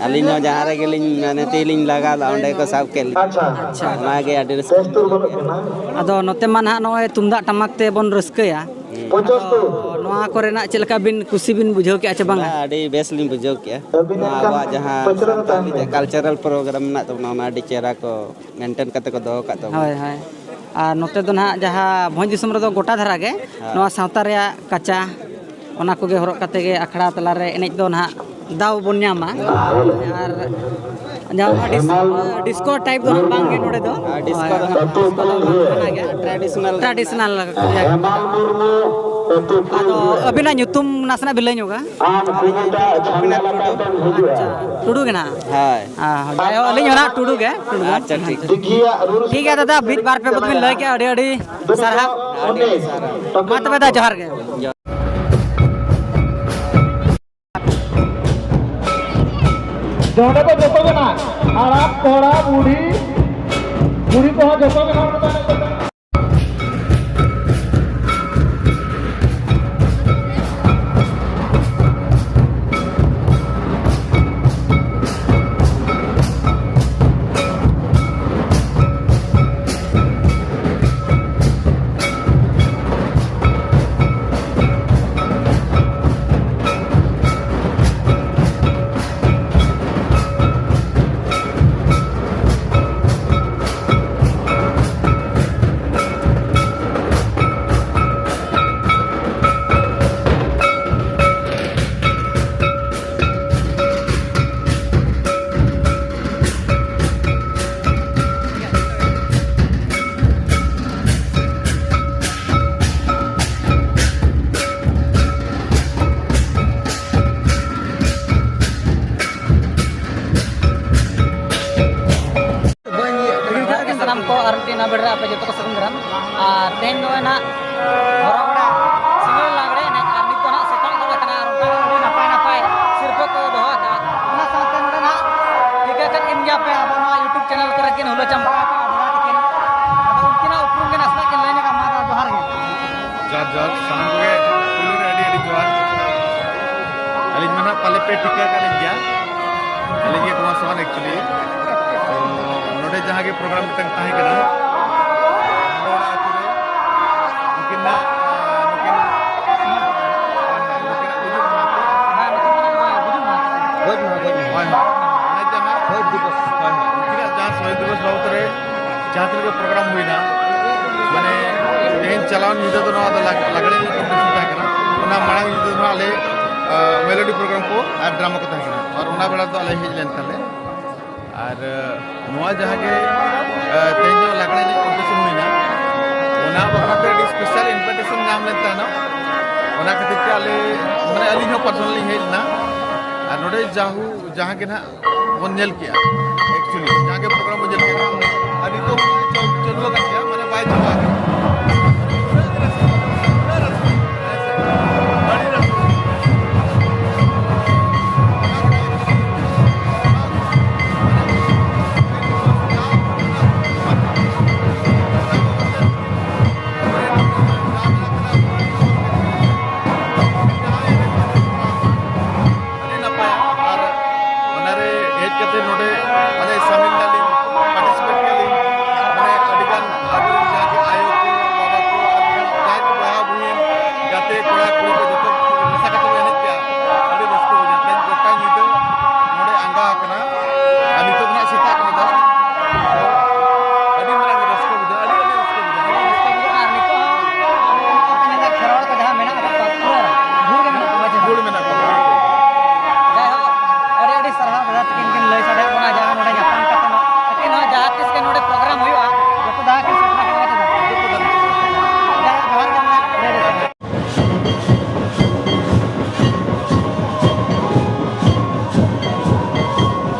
ᱟᱹᱞᱤᱧ ᱦᱚᱸ ᱡᱟᱦᱟᱸ ᱨᱮᱜᱮ ᱞᱤᱧ, ᱢᱟᱱᱮ, ᱛᱤ ᱞᱤᱧ ᱞᱟᱜᱟᱣ ᱞᱮᱫᱼᱟ, ᱚᱸᱰᱮ ᱠᱚ ᱥᱟᱵ ᱠᱮᱫ ᱞᱤᱧᱟ᱾ ᱟᱪᱪᱷᱟ᱾ ᱚᱱᱟᱜᱮ ᱟᱹᱰᱤ ᱨᱟᱹᱥᱠᱟᱹ ᱞᱤᱧ ᱵᱩᱡᱷᱟᱹᱣ ᱠᱮᱜᱼᱟ᱾ ᱟᱫᱚ ᱱᱚᱛᱮ ᱢᱟ ᱱᱟᱦᱟᱜ ᱱᱚᱜᱼᱚᱭ ᱛᱩᱢᱫᱟᱜ ᱴᱟᱢᱟᱠ ᱛᱮᱵᱚᱱ ᱨᱟᱹᱥᱠᱟᱹᱭᱟ᱾ ᱦᱩᱸ᱾ ᱟᱫᱚ ᱱᱚᱣᱟ ᱠᱚᱨᱮᱱᱟᱜ ᱪᱮᱫ ᱞᱮᱠᱟ ᱵᱤᱱ ᱠᱩᱥᱤ ᱵᱤᱱ ᱵᱩᱡᱷᱟᱹᱣ ᱠᱮᱜᱼᱟ ᱪᱮ ᱵᱟᱝᱟ? ᱵᱟᱝ, ᱟᱹᱰᱤ ᱵᱮᱥ ᱞᱤᱧ ᱵᱩᱡᱷᱟᱹᱣ ᱠᱮᱜᱼᱟ᱾ ᱱᱚᱣᱟ ᱟᱵᱚᱣᱟᱜ ᱡᱟᱦᱟᱸ ᱥᱟᱱᱛᱟᱲᱤ ᱡᱟᱦᱟᱸ cultural program ᱢᱮᱱᱟᱜ ᱛᱟᱵᱚᱱᱟ, ᱚᱱᱟ ᱟᱹᱰᱤ ᱪᱮᱦᱨᱟ ᱠᱚ maintain ᱠᱟᱛᱮ ᱠᱚ ᱫᱚᱦᱚ ᱠᱟᱜ ᱛᱟᱵᱚᱱᱟ᱾ ᱦᱳᱭ, ᱦᱳᱭ᱾ ᱟᱨ ᱱᱚᱛᱮ ᱫᱚ ᱱᱟᱦᱟᱜ ᱡᱟᱦᱟᱸ ᱵᱷᱚᱸᱡᱽ ᱫᱤᱥᱚᱢ ᱨᱮᱫᱚ ᱜᱚᱴᱟ ᱫᱷᱟᱨᱟ ᱜᱮ ᱦᱮᱸ᱾ ᱱᱚᱣᱟ ᱥᱟᱶᱛᱟ ᱨᱮᱭᱟᱜ ᱠᱟᱪᱟ, ᱚᱱᱟ ᱠᱚᱜᱮ ᱦᱚᱨᱚᱜ ᱠᱟᱛᱮ ᱜᱮ ᱟᱠᱷᱲᱟ ᱛᱟᱞᱟᱨᱮ ᱮᱱᱮᱡ ᱫᱚ ᱱᱟᱦᱟᱜ ᱫᱟᱣ ᱵᱚᱱ ᱧᱟᱢᱟ᱾ ᱟᱨ ᱡᱟᱦᱟᱸ ᱰᱤᱥ-, disco type ᱫᱚ ᱱᱟᱦᱟᱜ ᱵᱟᱝ ᱜᱮ ᱱᱚᱰᱮ ᱫᱚ᱾ ᱟᱨ disco ᱦᱳᱭ, ᱫᱚ disco ᱫᱚ ᱵᱟᱝ ᱠᱟᱱᱟ ᱜᱮ᱾ Traditional᱾ Traditional᱾ ᱟᱫᱚ ᱟᱹᱵᱤᱱᱟᱜ ᱧᱩᱛᱩᱢ ᱱᱟᱥᱮᱱᱟᱜ ᱵᱤᱱ ᱞᱟᱹᱭ ᱧᱚᱜᱟ? ᱟᱹᱞᱤᱧᱟᱜ ᱧᱩᱛᱩᱢ ᱜᱳᱯᱤᱱᱟᱛᱷ ᱴᱩᱰᱩ᱾ ᱟᱪᱪᱷᱟ, ᱴᱩᱰᱩ ᱜᱮ ᱱᱟᱦᱟᱜ? ᱦᱳᱭ᱾ ᱦᱮᱸ, ᱦᱳᱭ᱾ ᱡᱟᱭᱦᱳᱠ, ᱟᱹᱞᱤᱧ ᱦᱚᱸ ᱱᱟᱦᱟᱜ ᱴᱩᱰᱩ ᱜᱮ, ᱴᱩᱰᱩ ᱜᱮ᱾ ᱟᱪᱪᱷᱟ, ᱴᱷᱤᱠ᱾ ᱴᱷᱤᱠ ᱜᱮᱭᱟ, ᱨᱩᱞ ᱴᱷᱤᱠ ᱜᱮᱭᱟ ᱫᱟᱫᱟ, ᱢᱤᱫ ᱵᱟᱨ ᱯᱮ ᱯᱚᱫ ᱵᱤᱱ ᱞᱟᱹᱭ ᱠᱮᱜᱼᱟ, ᱟᱹᱰᱤ ᱟᱹᱰᱤ ᱥᱟᱨᱦᱟᱣ᱾ ᱟᱹᱰᱤ ᱟᱹᱰᱤ ᱥᱟᱨᱦᱟᱣ᱾ ᱢᱟ ᱛᱚᱵᱮ ᱫᱟ, ᱡᱚᱦᱟᱨ ᱜᱮ᱾ ᱱᱚᱰᱮ ᱫᱚ ᱡᱚᱛᱚ ᱜᱮ ᱱᱟᱜ, ᱦᱟᱲᱟᱢ, ᱠᱚᱲᱟ, ᱵᱩᱲᱦᱤ, ᱠᱩᱲᱤ ᱠᱚᱦᱚᱸ ᱡᱚᱛᱚ ᱜᱮ ᱱᱟᱜ ᱱᱚᱰᱮ ᱫᱚ᱾ ᱴᱷᱤᱠᱟᱹ ᱠᱟᱜ ᱞᱤᱧ ᱜᱮᱭᱟ, ᱟᱹᱞᱤᱧ ᱜᱮ ᱜᱳᱢᱟ ᱥᱚᱨᱮᱱ actually᱾ ᱛᱚ ᱱᱚᱰᱮ ᱡᱟᱦᱟᱸ ᱜᱮ program ᱢᱤᱫᱴᱟᱝ ᱛᱟᱦᱮᱸ ᱠᱟᱱᱟ, ᱱᱚᱰᱮ ᱚᱱᱟ ᱟᱹᱛᱩ ᱨᱮ ᱩᱱᱠᱤᱱᱟᱜ, ᱟᱸ, ᱱᱩᱠᱤᱱ, ᱱᱩᱠᱤᱱᱟᱜ ᱜᱩᱡᱩᱜ ᱢᱟᱦᱟ ᱠᱚ᱾ ᱜᱚᱡ ᱢᱟᱦᱟ, ᱜᱚᱡ ᱢᱟᱦᱟ᱾ ᱦᱳᱭ, ᱦᱳᱭ᱾ ᱚᱱᱟ ᱡᱟᱦᱟᱸ ᱦᱳᱭ, ᱫᱤᱵᱚᱥ᱾ ᱦᱳᱭ, ᱦᱳᱭ᱾ ᱩᱱᱠᱤᱱᱟᱜ ᱡᱟᱦᱟᱸ ᱥᱚᱦᱤᱫ ᱫᱤᱵᱚᱥ ᱵᱟᱵᱚᱫ ᱨᱮ ᱡᱟᱦᱟᱸ ᱛᱤᱱᱟᱹᱜ ᱜᱮ program ᱦᱩᱭᱱᱟ, ᱢᱟᱱᱮ ᱛᱮᱦᱮᱧ ᱪᱟᱞᱟᱣ ᱧᱤᱫᱟᱹ ᱫᱚ ᱱᱚᱣᱟ ᱫᱚ ᱞᱟᱜ-, ᱞᱟᱜᱽᱲᱮ ᱮᱱᱮᱡ competition ᱛᱟᱦᱮᱸ ᱠᱟᱱᱟ᱾ ᱚᱱᱟ ᱢᱟᱲᱟᱝ ᱧᱤᱫᱟᱹ ᱫᱚ ᱦᱟᱸᱜ ᱟᱞᱮ, ᱟᱸ, melody program ᱠᱚ ᱟᱨ drama ᱠᱚ ᱛᱟᱦᱮᱸ ᱠᱟᱱᱟ᱾ ᱟᱨ ᱚᱱᱟ ᱵᱮᱲᱟ ᱫᱚ ᱟᱞᱮ ᱦᱮᱡ ᱞᱮᱱ ᱛᱟᱞᱮ᱾ ᱟᱨ, ᱟᱸ, ᱱᱚᱣᱟ ᱡᱟᱦᱟᱸ ᱜᱮ, ᱟᱸ, ᱛᱮᱦᱮᱧ ᱫᱚ ᱞᱟᱜᱽᱲᱮ ᱮᱱᱮᱡ competition ᱦᱩᱭᱱᱟ, ᱚᱱᱟ ᱵᱟᱠᱷᱨᱟ ᱛᱮ ᱟᱹᱰᱤ special invitation ᱧᱟᱢ ᱞᱮᱱ ᱛᱟᱦᱮᱱᱟ᱾ ᱚᱱᱟ ᱠᱷᱟᱹᱛᱤᱨ ᱛᱮ ᱟᱞᱮ, ᱢᱟᱱᱮ, ᱟᱹᱞᱤᱧ ᱦᱚᱸ personally ᱞᱤᱧ ᱦᱮᱡ ᱞᱮᱱᱟ᱾ ᱟᱨ ᱱᱚᱰᱮ ᱡᱟᱦᱩ, ᱡᱟᱦᱟᱸ ᱜᱮ ᱱᱟᱦᱟᱜ ᱵᱚᱱ ᱧᱮᱞ ᱠᱮᱜᱼᱟ, actually ᱡᱟᱦᱟᱸ ᱜᱮ program ᱵᱚᱱ ᱧᱮᱞ ᱠᱮᱜᱼᱟ, ᱟᱨ ᱱᱤᱛᱚᱜ ᱦᱚᱸ ᱪᱟᱹᱞᱩ ᱟᱠᱟᱱ ᱜᱮᱭᱟ, ᱢᱟᱱᱮ ᱵᱟᱭ ᱪᱟᱵᱟ ᱟᱠᱟᱱᱟ᱾ ᱟᱹᱰᱤ ᱱᱟᱯᱟᱭ᱾ ᱟᱨ ᱚᱱᱟᱨᱮ ᱦᱮᱡ ᱠᱟᱛᱮ ᱱᱚᱰᱮ ᱢᱟᱱᱮ ᱥᱟᱢᱤᱞ ᱱᱟᱞᱤᱧ, participate ᱠᱮᱫᱟᱞᱤᱧ, ᱢᱟᱱᱮ ᱟᱹᱰᱤᱜᱟᱱ ᱟᱵᱚᱨᱮᱱ ᱡᱟᱦᱟᱸ ᱜᱮ ᱟᱭᱳ ᱠᱚ,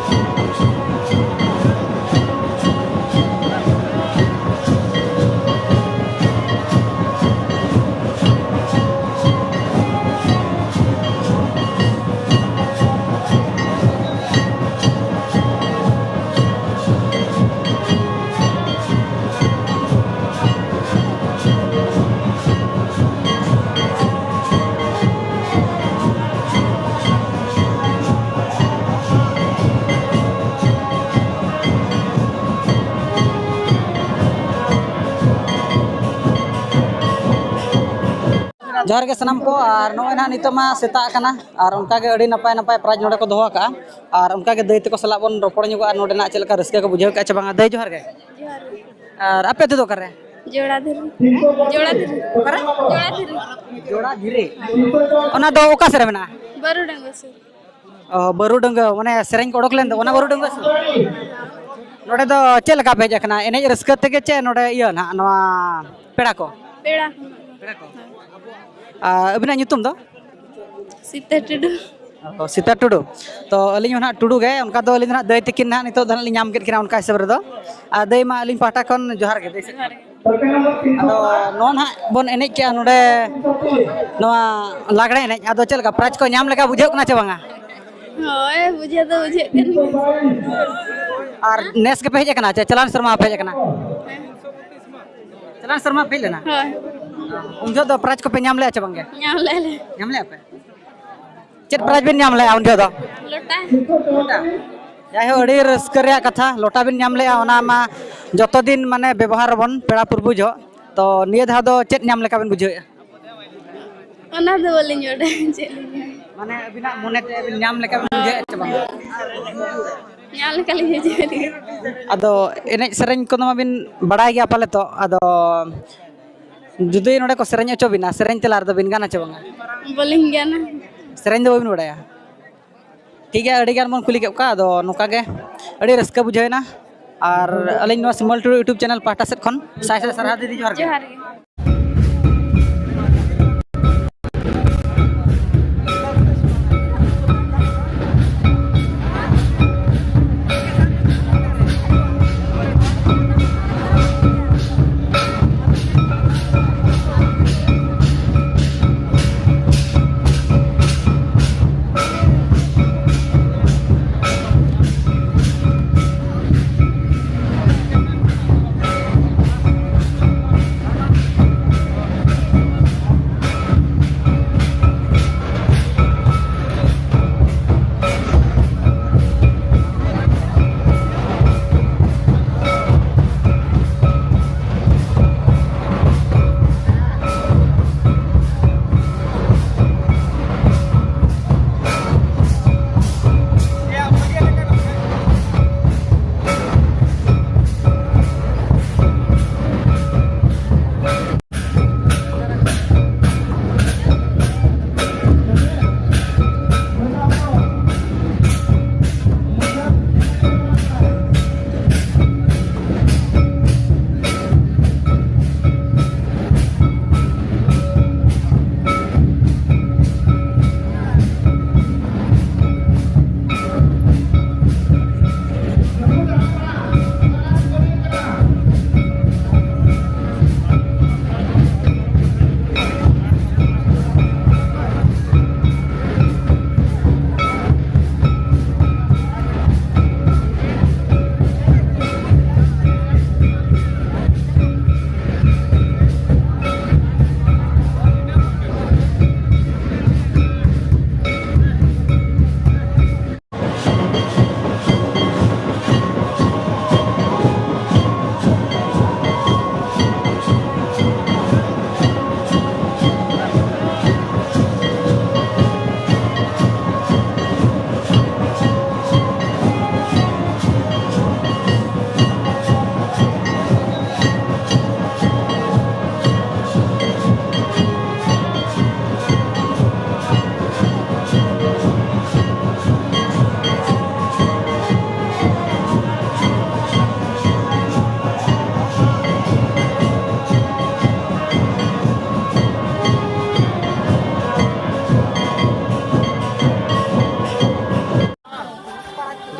ᱡᱚᱦᱟᱨ ᱜᱮ ᱥᱟᱱᱟᱢ ᱠᱚ, ᱟᱨ ᱱᱚᱜᱼᱚᱭ ᱱᱟᱦᱟᱜ ᱱᱤᱛᱚᱜ ᱢᱟ ᱥᱮᱛᱟᱜ ᱠᱟᱱᱟ, ᱟᱨ ᱚᱱᱠᱟ ᱜᱮ ᱟᱹᱰᱤ ᱱᱟᱯᱟᱭ ᱱᱟᱯᱟᱭ ᱯᱨᱟᱭᱤᱡᱽ ᱱᱚᱰᱮ ᱠᱚ ᱫᱚᱦᱚ ᱟᱠᱟᱫᱼᱟ, ᱟᱨ ᱚᱱᱠᱟ ᱜᱮ ᱫᱟᱹᱭ ᱛᱟᱠᱚ ᱥᱟᱞᱟᱜ ᱵᱚᱱ ᱨᱚᱯᱚᱲ ᱧᱚᱜᱚᱜᱼᱟ, ᱱᱚᱰᱮᱱᱟᱜ ᱪᱮᱫ ᱞᱮᱠᱟ ᱨᱟᱹᱥᱠᱟᱹ ᱠᱚ ᱵᱩᱡᱷᱟᱹᱣ ᱠᱟᱜᱼᱟ ᱪᱮ ᱵᱟᱝᱟ᱾ ᱫᱟᱹᱭ, ᱡᱚᱦᱟᱨ ᱜᱮ᱾ ᱡᱚᱦᱟᱨ ᱜᱮ᱾ ᱟᱨ ᱟᱯᱮ ᱟᱹᱛᱩ ᱫᱚ ᱚᱠᱟᱨᱮ? ᱡᱚᱲᱟ ᱫᱷᱤᱨᱤ᱾ ᱡᱚᱲᱟ ᱫᱷᱤᱨᱤ᱾ ᱚᱠᱟᱨᱮ? ᱡᱚᱲᱟ ᱫᱷᱤᱨᱤ᱾ ᱡᱚᱲᱟ ᱫᱷᱤᱨᱤ? ᱚᱱᱟ ᱫᱚ ᱚᱠᱟ ᱥᱮᱫ ᱨᱮ ᱢᱮᱱᱟᱜᱼᱟ? ᱵᱟᱹᱨᱩ ᱰᱟᱸᱜᱟ ᱥᱩᱨ᱾ ᱚ, ᱵᱟᱹᱨᱩ ᱰᱟᱹᱝᱜᱟᱹ, ᱚᱱᱮ ᱥᱮᱨᱮᱧ ᱠᱚ ᱚᱰᱚᱠ ᱞᱮᱱ ᱫᱚ, ᱚᱱᱟ ᱵᱟᱹᱨᱩ ᱰᱟᱹᱝᱜᱟᱹ ᱥᱮ? ᱱᱚᱰᱮ ᱫᱚ ᱪᱮᱫ ᱞᱮᱠᱟ ᱯᱮ ᱦᱮᱡ ᱟᱠᱟᱱᱟ? ᱮᱱᱮᱡ ᱨᱟᱹᱥᱠᱟᱹ ᱛᱮᱜᱮ ᱪᱮ ᱱᱚᱰᱮ ᱤᱭᱟᱹ ᱱᱟᱦᱟᱜ, ᱱᱚᱣᱟ ᱯᱮᱲᱟ ᱠᱚ? ᱯᱮᱲᱟ ᱠᱚ᱾ ᱯᱮᱲᱟ ᱠᱚ᱾ ᱟᱨ ᱟᱹᱵᱤᱱᱟᱜ ᱧᱩᱛᱩᱢ ᱫᱚ? ᱥᱤᱛᱟᱹ ᱴᱩᱰᱩ᱾ ᱚ, ᱥᱤᱛᱟᱹ ᱴᱩᱰᱩ᱾ ᱛᱚ, ᱟᱹᱞᱤᱧ ᱦᱚᱸ ᱱᱟᱦᱟᱜ ᱴᱩᱰᱩ ᱜᱮ, ᱚᱱᱠᱟ ᱫᱚ ᱟᱹᱞᱤᱧ ᱫᱚ ᱱᱟᱦᱟᱜ ᱫᱟᱹᱭ ᱛᱟᱹᱠᱤᱱ ᱱᱟᱦᱟᱜ ᱱᱤᱛᱚᱜ ᱫᱚ ᱱᱟᱦᱟᱜ ᱞᱤᱧ ᱧᱟᱢ ᱠᱮᱫ ᱠᱤᱱᱟ ᱚᱱᱠᱟ ᱦᱤᱥᱟᱹᱵ ᱨᱮᱫᱚ᱾ ᱟᱨ ᱫᱟᱹᱭ ᱢᱟ ᱟᱹᱞᱤᱧ ᱯᱟᱦᱴᱟ ᱠᱷᱚᱱ ᱡᱚᱦᱟᱨ ᱜᱮ, ᱫᱟᱹᱭ ᱥᱮᱫ ᱠᱷᱚᱱ᱾ ᱟᱫᱚ ᱱᱚᱣᱟ ᱱᱟᱦᱟᱜ ᱵᱚᱱ ᱮᱱᱮᱡ ᱠᱮᱜᱼᱟ ᱱᱚᱰᱮ, ᱱᱚᱣᱟ ᱞᱟᱜᱽᱲᱮ ᱮᱱᱮᱡ, ᱟᱫᱚ ᱪᱮᱫ ᱞᱮᱠᱟ ᱯᱨᱟᱭᱤᱡᱽ ᱠᱚ ᱧᱟᱢ ᱞᱮᱠᱟ ᱵᱩᱡᱷᱟᱹᱜ ᱠᱟᱱᱟ ᱪᱮ ᱵᱟᱝᱟ? ᱦᱳᱭ, ᱵᱩᱡᱷᱟᱹᱣ ᱫᱚ ᱵᱩᱡᱷᱟᱹᱜ ᱠᱟᱱ ᱜᱮᱭᱟ᱾ ᱟᱨ ᱱᱮᱥ ᱜᱮᱯᱮ ᱦᱮᱡ ᱟᱠᱟᱱᱟ ᱪᱮ ᱪᱟᱞᱟᱣᱮᱱ ᱥᱮᱨᱢᱟ ᱯᱮ ᱦᱮᱡ ᱟᱠᱟᱱᱟ? ᱦᱮᱸ᱾ ᱪᱟᱞᱟᱣᱮᱱ ᱥᱮᱨᱢᱟ ᱯᱮ ᱦᱮᱡ ᱞᱮᱱᱟ? ᱦᱳᱭ᱾ ᱩᱱ ᱡᱚᱦᱚᱜ ᱫᱚ ᱯᱨᱟᱭᱤᱡᱽ ᱠᱚᱯᱮ ᱧᱟᱢ ᱞᱮᱜᱼᱟ ᱪᱮ ᱵᱟᱝᱜᱮ? ᱧᱟᱢ ᱞᱮᱜᱼᱟ ᱞᱮ᱾ ᱧᱟᱢ ᱞᱮᱜᱼᱟ ᱯᱮ? ᱪᱮᱫ ᱯᱨᱟᱭᱤᱡᱽ ᱵᱤᱱ ᱧᱟᱢ ᱞᱮᱜᱼᱟ ᱩᱱ ᱡᱚᱦᱚᱜ ᱫᱚ? ᱞᱚᱴᱟ᱾ ᱞᱚᱴᱟ? ᱡᱟᱭᱦᱳᱠ, ᱟᱹᱰᱤ ᱨᱟᱹᱥᱠᱟᱹ ᱨᱮᱭᱟᱜ ᱠᱟᱛᱷᱟ, ᱞᱚᱴᱟ ᱵᱤᱱ ᱧᱟᱢ ᱞᱮᱜᱼᱟ, ᱚᱱᱟ ᱢᱟ ᱡᱚᱛᱚ ᱫᱤᱱ ᱢᱟᱱᱮ ᱵᱮᱵᱚᱦᱟᱨ ᱟᱵᱚᱱ ᱯᱮᱲᱟ ᱯᱩᱨᱵᱩ ᱡᱚᱦᱚᱜ᱾ ᱛᱚ, ᱱᱤᱭᱟᱹ ᱫᱷᱟᱣ ᱫᱚ ᱪᱮᱫ ᱧᱟᱢ ᱞᱮᱠᱟ ᱵᱤᱱ ᱵᱩᱡᱷᱟᱹᱣᱮᱫᱼᱟ? ᱚᱱᱟ ᱫᱚ ᱵᱟᱹᱞᱤᱧ ᱵᱟᱰᱟᱭᱟ ᱪᱮᱫ ᱞᱤᱧ ᱢᱮᱱᱟ᱾ ᱢᱟᱱᱮ ᱟᱹᱵᱤᱱᱟᱜ ᱢᱚᱱᱮ ᱛᱮ ᱟᱹᱵᱤᱱ ᱧᱟᱢ ᱞᱮᱠᱟ ᱵᱤᱱ ᱵᱩᱡᱷᱟᱹᱣᱮᱫᱼᱟ ᱪᱮ ᱵᱟᱝ? ᱧᱟᱢ ᱞᱮᱠᱟ ᱞᱤᱧ ᱵᱩᱡᱷᱟᱹᱣᱮᱫ ᱜᱮᱭᱟ᱾ ᱟᱫᱚ ᱮᱱᱮᱡ ᱥᱮᱨᱮᱧ ᱠᱚᱫᱚ ᱢᱟᱵᱤᱱ ᱵᱟᱲᱟᱭ ᱜᱮᱭᱟ ᱯᱟᱞᱮ ᱛᱚ, ᱟᱫᱚ ᱡᱩᱫᱤ ᱱᱚᱰᱮ ᱠᱚ ᱥᱮᱨᱮᱧ ᱦᱚᱪᱚ ᱵᱤᱱᱟ, ᱥᱮᱨᱮᱧ ᱛᱮᱞᱟ ᱨᱮᱫᱚ ᱵᱤᱱ ᱜᱟᱱᱟ ᱪᱮ ᱵᱟᱝᱟ? ᱵᱟᱹᱞᱤᱧ ᱜᱟᱱᱟ᱾ ᱥᱮᱨᱮᱧ ᱫᱚ ᱵᱟᱹᱵᱤᱱ ᱵᱟᱲᱟᱭᱟ? ᱴᱷᱤᱠ ᱜᱮᱭᱟ, ᱟᱹᱰᱤ ᱜᱟᱱ ᱵᱚᱱ ᱠᱩᱞᱤ ᱠᱮᱫ ᱠᱚᱣᱟ, ᱟᱫᱚ ᱱᱚᱝᱠᱟ ᱜᱮ ᱟᱹᱰᱤ ᱨᱟᱹᱥᱠᱟᱹ ᱵᱩᱡᱷᱟᱹᱣ ᱮᱱᱟ᱾ ᱟᱨ ᱟᱹᱞᱤᱧ ᱱᱚᱣᱟ ᱥᱤᱢᱚᱞ ᱴᱩᱰᱩ YouTube channel ᱯᱟᱦᱴᱟ ᱥᱮᱫ ᱠᱷᱚᱱ ᱥᱟᱭ ᱥᱟᱭ ᱥᱟᱨᱦᱟᱣ ᱫᱤᱫᱤ, ᱡᱚᱦᱟᱨ ᱜᱮ᱾ ᱡᱚᱦᱟᱨ ᱜᱮ᱾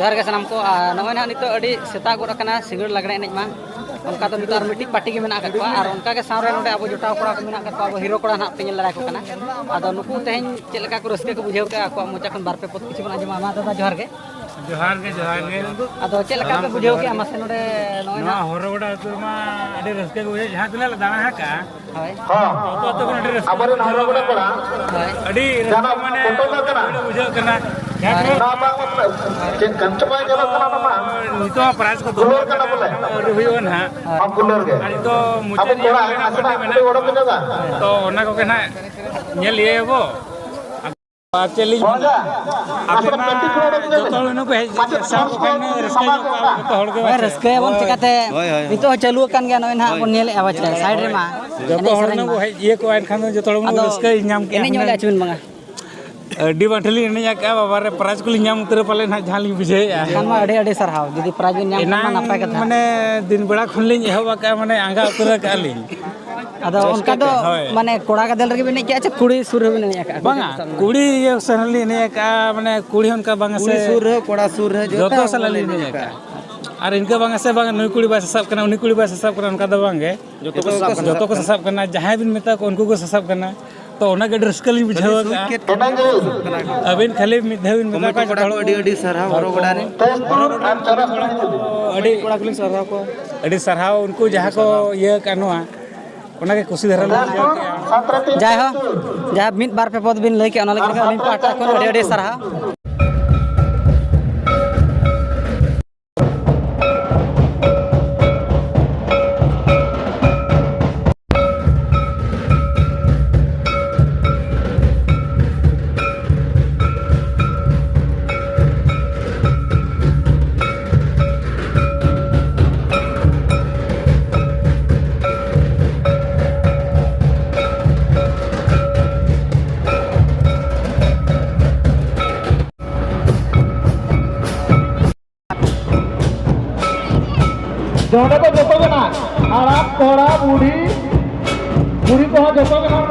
ᱡᱚᱦᱟᱨ ᱜᱮ ᱥᱟᱱᱟᱢ ᱠᱚ᱾ ᱟᱨ ᱱᱚᱜᱼᱚᱭ ᱱᱟᱦᱟᱜ ᱱᱤᱛᱚᱜ ᱟᱹᱰᱤ ᱥᱮᱛᱟᱜ ᱜᱚᱫ ᱟᱠᱟᱱᱟ, ᱥᱤᱸᱜᱟᱹᱲ ᱞᱟᱜᱽᱲᱮ ᱮᱱᱮᱡ ᱢᱟ᱾ ᱚᱱᱠᱟ ᱫᱚ ᱱᱤᱛᱚᱜ ᱟᱨ ᱢᱤᱫᱴᱤᱡ ᱯᱟᱨᱴᱤ ᱜᱮ ᱢᱮᱱᱟᱜ ᱟᱠᱟᱫ ᱠᱚᱣᱟ, ᱟᱨ ᱚᱱᱠᱟ ᱜᱮ ᱥᱟᱶᱨᱮ ᱱᱚᱰᱮ ᱟᱵᱚ ᱡᱚᱴᱟᱣ ᱠᱚᱲᱟ ᱠᱚ ᱢᱮᱱᱟᱜ ᱟᱠᱟᱫ ᱠᱚᱣᱟ, ᱟᱵᱚ ᱦᱤᱨᱳ ᱠᱚᱲᱟ ᱱᱟᱦᱟᱜ ᱯᱮ ᱧᱮᱞ ᱫᱟᱲᱮᱭᱟᱠᱚ ᱠᱟᱱᱟ᱾ ᱟᱫᱚ ᱱᱩᱠᱩ ᱛᱮᱦᱮᱧ ᱪᱮᱫ ᱞᱮᱠᱟ ᱠᱚ ᱨᱟᱹᱥᱠᱟᱹ ᱠᱚ ᱵᱩᱡᱷᱟᱹᱣ ᱠᱮᱫᱼᱟ, ᱟᱠᱚᱣᱟᱜ ᱢᱚᱪᱟ ᱠᱷᱚᱱ ᱵᱟᱨ ᱯᱮ ᱯᱚᱫ ᱠᱤᱪᱷᱩ ᱵᱚᱱ ᱟᱸᱡᱚᱢᱟ᱾ ᱢᱟ ᱫᱟᱫᱟ, ᱡᱚᱦᱟᱨ ᱜᱮ᱾ ᱡᱚᱦᱟᱨ ᱜᱮ, ᱡᱚᱦᱟᱨ ᱜᱮ᱾ ᱟᱫᱚ ᱪᱮᱫ ᱞᱮᱠᱟ ᱯᱮ ᱵᱩᱡᱷᱟᱹᱣ ᱠᱮᱫᱼᱟ ᱢᱟᱥᱮ ᱱᱚᱰᱮ ᱱᱚᱜᱼᱚᱭ ᱱᱚᱣᱟ ᱱᱟᱦᱟᱜ? ᱦᱚᱨᱚ ᱜᱚᱰᱟ ᱟᱹᱛᱩ ᱨᱮᱢᱟ ᱟᱹᱰᱤ ᱨᱟᱹᱥᱠᱟᱹ ᱜᱮ ᱵᱩᱡᱷᱟᱹᱜᱼᱟ, ᱡᱟᱦᱟᱸ ᱛᱤᱱᱟᱹᱜ ᱞᱮ ᱫᱟᱬᱟ ᱟᱠᱟᱜᱼᱟ᱾ ᱦᱳᱭ᱾ ᱦᱚᱸ᱾ ᱡᱚᱛᱚ ᱟᱹᱛᱩ ᱠᱷᱚᱱ ᱟᱹᱰᱤ ᱨᱟᱹᱥᱠᱟᱹ ᱟᱵᱚᱨᱮᱱ ᱦᱚᱨᱚ ᱜᱚᱰᱟ ᱠᱚᱲᱟ᱾ ᱦᱳᱭ᱾ ᱟᱹᱰᱤ ᱨᱟᱹᱥᱠᱟᱹ ᱡᱟᱦᱟᱱᱟᱜ ᱢᱟᱱᱮ ᱯᱷᱳᱴᱳ ᱫᱚ ᱠᱟᱱᱟ᱾ ᱵᱩᱡᱷᱟᱹᱜ ᱠᱟᱱᱟ᱾ ᱡᱟᱦᱟᱸ ᱦᱳᱭ᱾ ᱛᱤᱱᱟᱹᱜ ᱱᱚᱣᱟ ᱵᱟᱝ ᱪᱮᱫ ᱠᱟᱱ ᱪᱚ ᱵᱟᱭ ᱧᱮᱞᱚᱜ ᱠᱟᱱᱟ ᱚᱱᱟ ᱢᱟ᱾ ᱱᱤᱛᱚᱜ ᱦᱚᱸ ᱯᱨᱟᱭᱤᱡᱽ ᱠᱚ ᱫᱩᱞᱟᱹᱲ ᱫᱚᱦᱚ ᱠᱟᱱᱟ ᱵᱚᱞᱮ᱾ ᱟᱹᱣᱨᱤ ᱦᱩᱭᱩᱜᱼᱟ ᱱᱟᱦᱟᱜ᱾ ᱦᱳᱭ᱾ ᱟᱢ ᱫᱩᱞᱟᱹᱲ ᱜᱮ᱾ ᱟᱨ ᱱᱤᱛᱚᱜ ᱢᱩᱪᱟᱹᱫ ᱟᱵᱚ ᱤᱭᱟᱹ ᱠᱚᱲᱟ ᱠᱚᱨᱮ ᱱᱟᱜ ᱱᱟᱥᱮᱱᱟᱜ ᱯᱟᱨᱴᱤ ᱠᱟᱹᱴᱤᱡ ᱢᱮᱱᱟᱜᱼᱟ᱾ ᱚᱰᱚᱠ ᱧᱚᱜᱟ᱾ ᱛᱚ ᱚᱱᱟ ᱠᱚᱜᱮ ᱱᱟᱦᱟᱜ ᱧᱮᱞ ᱤᱭᱟᱹᱭᱟᱵᱚ᱾ ᱟᱨ ᱪᱮᱫ ᱞᱤᱧ ᱢᱮᱱᱟ? ᱟᱯᱮ ᱢᱟ ᱡᱚᱛᱚ ᱦᱚᱲ ᱱᱩᱠᱩ ᱦᱮᱡ ᱥᱟᱵ ᱠᱚ ᱠᱷᱟᱱ ᱨᱟᱹᱥᱠᱟᱹ ᱧᱚᱜ ᱠᱚᱜᱼᱟ ᱡᱚᱛᱚ ᱦᱚᱲ ᱜᱮ᱾ ᱦᱳᱭ, ᱯᱟᱪᱮ᱾ ᱨᱟᱹᱥᱠᱟᱹᱭᱟᱵᱚᱱ ᱪᱤᱠᱟᱹᱛᱮ? ᱦᱳᱭ, ᱦᱳᱭ, ᱦᱳᱭ᱾ ᱱᱤᱛᱚᱜ ᱦᱚᱸ ᱪᱟᱹᱞᱩ ᱟᱠᱟᱱ ᱜᱮᱭᱟ, ᱱᱚᱜᱼᱚᱭ ᱱᱟᱦᱟᱜ ᱵᱚᱱ ᱧᱮᱞᱮᱫᱼᱟ ᱵᱟᱪᱷᱟ, ᱥᱟᱭᱤᱰ ᱨᱮᱢᱟ᱾ ᱡᱚᱛᱚ ᱮᱱᱮᱡ ᱦᱚᱲ ᱥᱮᱨᱮᱧ ᱦᱩᱱᱟᱹᱝ ᱢᱟ᱾ ᱵᱚ ᱦᱮᱡ ᱤᱭᱟᱹ ᱠᱚᱜᱼᱟ, ᱮᱱᱠᱷᱟᱱ ᱫᱚ ᱡᱚᱛᱚ ᱦᱚᱲ ᱵᱚᱱ ᱟᱫᱚ ᱨᱟᱹᱥᱠᱟᱹ ᱧᱟᱢ ᱠᱮᱜᱼᱟ ᱮᱱᱮᱡ ᱧᱚᱜ ᱦᱩᱱᱟᱹᱝ᱾ ᱞᱮ ᱟᱹᱪᱩᱨ ᱵᱟᱝᱟ᱾ ᱟᱹᱰᱤ ᱵᱟᱝ ᱴᱷᱤᱠ ᱞᱤᱧ ᱮᱱᱮᱡ ᱟᱠᱟᱫᱼᱟ, ᱵᱟᱵᱟ ᱨᱮ, ᱯᱨᱟᱭᱤᱡᱽ ᱠᱚᱞᱤᱧ ᱧᱟᱢ ᱩᱛᱟᱹᱨᱟ ᱯᱟᱞᱮ ᱱᱟᱦᱟᱜ, ᱡᱟᱦᱟᱸ ᱞᱤᱧ ᱵᱩᱡᱷᱟᱹᱣᱮᱫᱼᱟ᱾ ᱮᱱᱠᱷᱟᱱ ᱢᱟ ᱟᱹᱰᱤ ᱟᱹᱰᱤ ᱥᱟᱨᱦᱟᱣ, ᱡᱩᱫᱤ ᱯᱨᱟᱭᱤᱡᱽ ᱵᱤᱱ ᱧᱟᱢ ᱠᱷᱟᱱ ᱢᱟ ᱮᱱᱟᱝ ᱱᱟᱯᱟᱭ ᱠᱟᱛᱷᱟ᱾ ᱢᱟᱱᱮ ᱫᱤᱱ ᱵᱮᱲᱟ ᱠᱷᱚᱱ ᱞᱤᱧ ᱮᱦᱚᱵ ᱟᱠᱟᱫᱼᱟ, ᱢᱟᱱᱮ ᱟᱸᱜᱟ ᱩᱛᱟᱹᱨ ᱟᱠᱟᱫᱼᱟ ᱞᱤᱧ᱾ ᱟᱫᱚ ᱨᱟᱹᱥᱠᱟᱹ ᱚᱱᱠᱟ ᱫᱚ ᱛᱮ, ᱦᱳᱭ᱾ ᱢᱟᱱᱮ ᱠᱚᱲᱟ ᱜᱟᱫᱮᱞ ᱨᱮᱜᱮ ᱵᱤᱱ ᱮᱱᱮᱡ ᱠᱮᱜᱼᱟ ᱪᱮ ᱠᱩᱲᱤ ᱥᱩᱨ ᱨᱮᱵᱤᱱ ᱮᱱᱮᱡ ᱟᱠᱟᱫᱼᱟ? ᱵᱟᱝᱟ, ᱠᱩᱲᱤ ᱥᱟᱞᱟᱜ? ᱠᱩᱲᱤ ᱤᱭᱟᱹ ᱥᱮᱱ ᱞᱤᱧ ᱮᱱᱮᱡ ᱟᱠᱟᱫᱼᱟ, ᱢᱟᱱᱮ ᱠᱩᱲᱤ ᱦᱚᱸ ᱚᱱᱠᱟ ᱵᱟᱝᱟ ᱥᱮ᱾ ᱠᱩᱲᱤ ᱥᱩᱨ ᱨᱮᱦᱚᱸ, ᱠᱚᱲᱟ ᱥᱩᱨ ᱨᱮᱦᱚᱸ, ᱡᱚᱛᱚ ᱡᱚᱛᱚ ᱥᱟᱞᱟᱜ ᱞᱤᱧ ᱮᱱᱮᱡ ᱟᱠᱟᱫᱼᱟ᱾ ᱟᱨ ᱤᱱᱠᱟᱹ ᱵᱟᱝᱟ ᱥᱮ ᱵᱟᱝᱟ, ᱱᱩᱭ ᱠᱩᱲᱤ ᱵᱟᱭ ᱥᱟᱥᱟᱵ ᱠᱟᱱᱟ, ᱩᱱᱤ ᱠᱩᱲᱤ ᱵᱟᱭ ᱥᱟᱥᱟᱵ ᱠᱟᱱᱟ, ᱚᱱᱠᱟ ᱫᱚ ᱵᱟᱝ ᱜᱮ᱾ ᱡᱚᱛᱚ ᱠᱚ ᱥᱟᱥᱟᱵ ᱡᱚᱛᱚ ᱠᱚ ᱠᱟᱱᱟ᱾ ᱥᱟᱥᱟᱵ ᱠᱟᱱᱟ, ᱡᱟᱦᱟᱸᱭ ᱵᱤᱱ ᱢᱮᱛᱟ ᱠᱚ, ᱩᱱᱠᱩ ᱠᱚ ᱥᱟᱥᱟᱵ ᱠᱟᱱᱟ᱾ ᱛᱚ ᱚᱱᱟ ᱜᱮ ᱟᱹᱰᱤ ᱨᱟᱹᱥᱠᱟᱹ ᱞᱤᱧ ᱵᱩᱡᱷᱟᱹᱣ ᱠᱷᱟᱹᱞᱤ ᱥᱩᱡ ᱟᱠᱟᱫᱼᱟ᱾ ᱠᱮᱫ ᱠᱚᱣᱟ ᱠᱚ᱾ ᱟᱹᱵᱤᱱ ᱠᱷᱟᱹᱞᱤ ᱢᱤᱫ ᱫᱷᱟᱣ ᱵᱤᱱ ᱢᱮᱛᱟ ᱠᱚᱢᱤᱴᱤ ᱠᱚᱣᱟ, ᱠᱚᱲᱟ ᱡᱚᱛᱚ ᱠᱚ ᱦᱚᱲ ᱟᱹᱰᱤ ᱠᱚ ᱟᱹᱰᱤ ᱥᱟᱨᱦᱟᱣ ᱦᱚᱨᱚ ᱜᱚᱰᱟ ᱨᱮ᱾ ᱟᱹᱰᱤ ᱠᱚᱲᱟ ᱠᱚᱞᱤᱧ ᱥᱟᱨᱦᱟᱣ ᱠᱚᱣᱟ᱾ ᱟᱹᱰᱤ ᱥᱟᱨᱦᱟᱣ, ᱩᱱᱠᱩ ᱡᱟᱦᱟᱸ ᱠᱚ ᱤᱭᱟᱹ ᱠᱟᱜ ᱱᱚᱣᱟ, ᱚᱱᱟ ᱜᱮ ᱠᱩᱥᱤ ᱫᱷᱟᱨᱟ ᱞᱤᱧ ᱵᱩᱡᱷᱟᱹᱣ ᱠᱮᱜᱼᱟ᱾ ᱡᱟᱭᱦᱳᱠ, ᱡᱟᱦᱟᱸ ᱢᱤᱫ ᱵᱟᱨ ᱯᱮ ᱯᱚᱫ ᱵᱤᱱ ᱞᱟᱹᱭ ᱠᱮᱜᱼᱟ, ᱚᱱᱟ ᱞᱟᱹᱜᱤᱫ ᱟᱹᱞᱤᱧ ᱯᱟᱦᱴᱟ ᱠᱷᱚᱱ ᱟᱹᱰᱤ ᱟᱹᱰᱤ ᱥᱟᱨᱦᱟᱣ᱾ ᱱᱚᱰᱮ ᱫᱚ ᱡᱚᱛᱚ ᱜᱮ ᱱᱟᱜ, ᱦᱟᱲᱟᱢ, ᱠᱚᱲᱟ, ᱵᱩᱰᱷᱤ, ᱵᱩᱲᱦᱤ ᱠᱚᱦᱚᱸ ᱡᱚᱛᱚ ᱜᱮ ᱱᱟᱜ᱾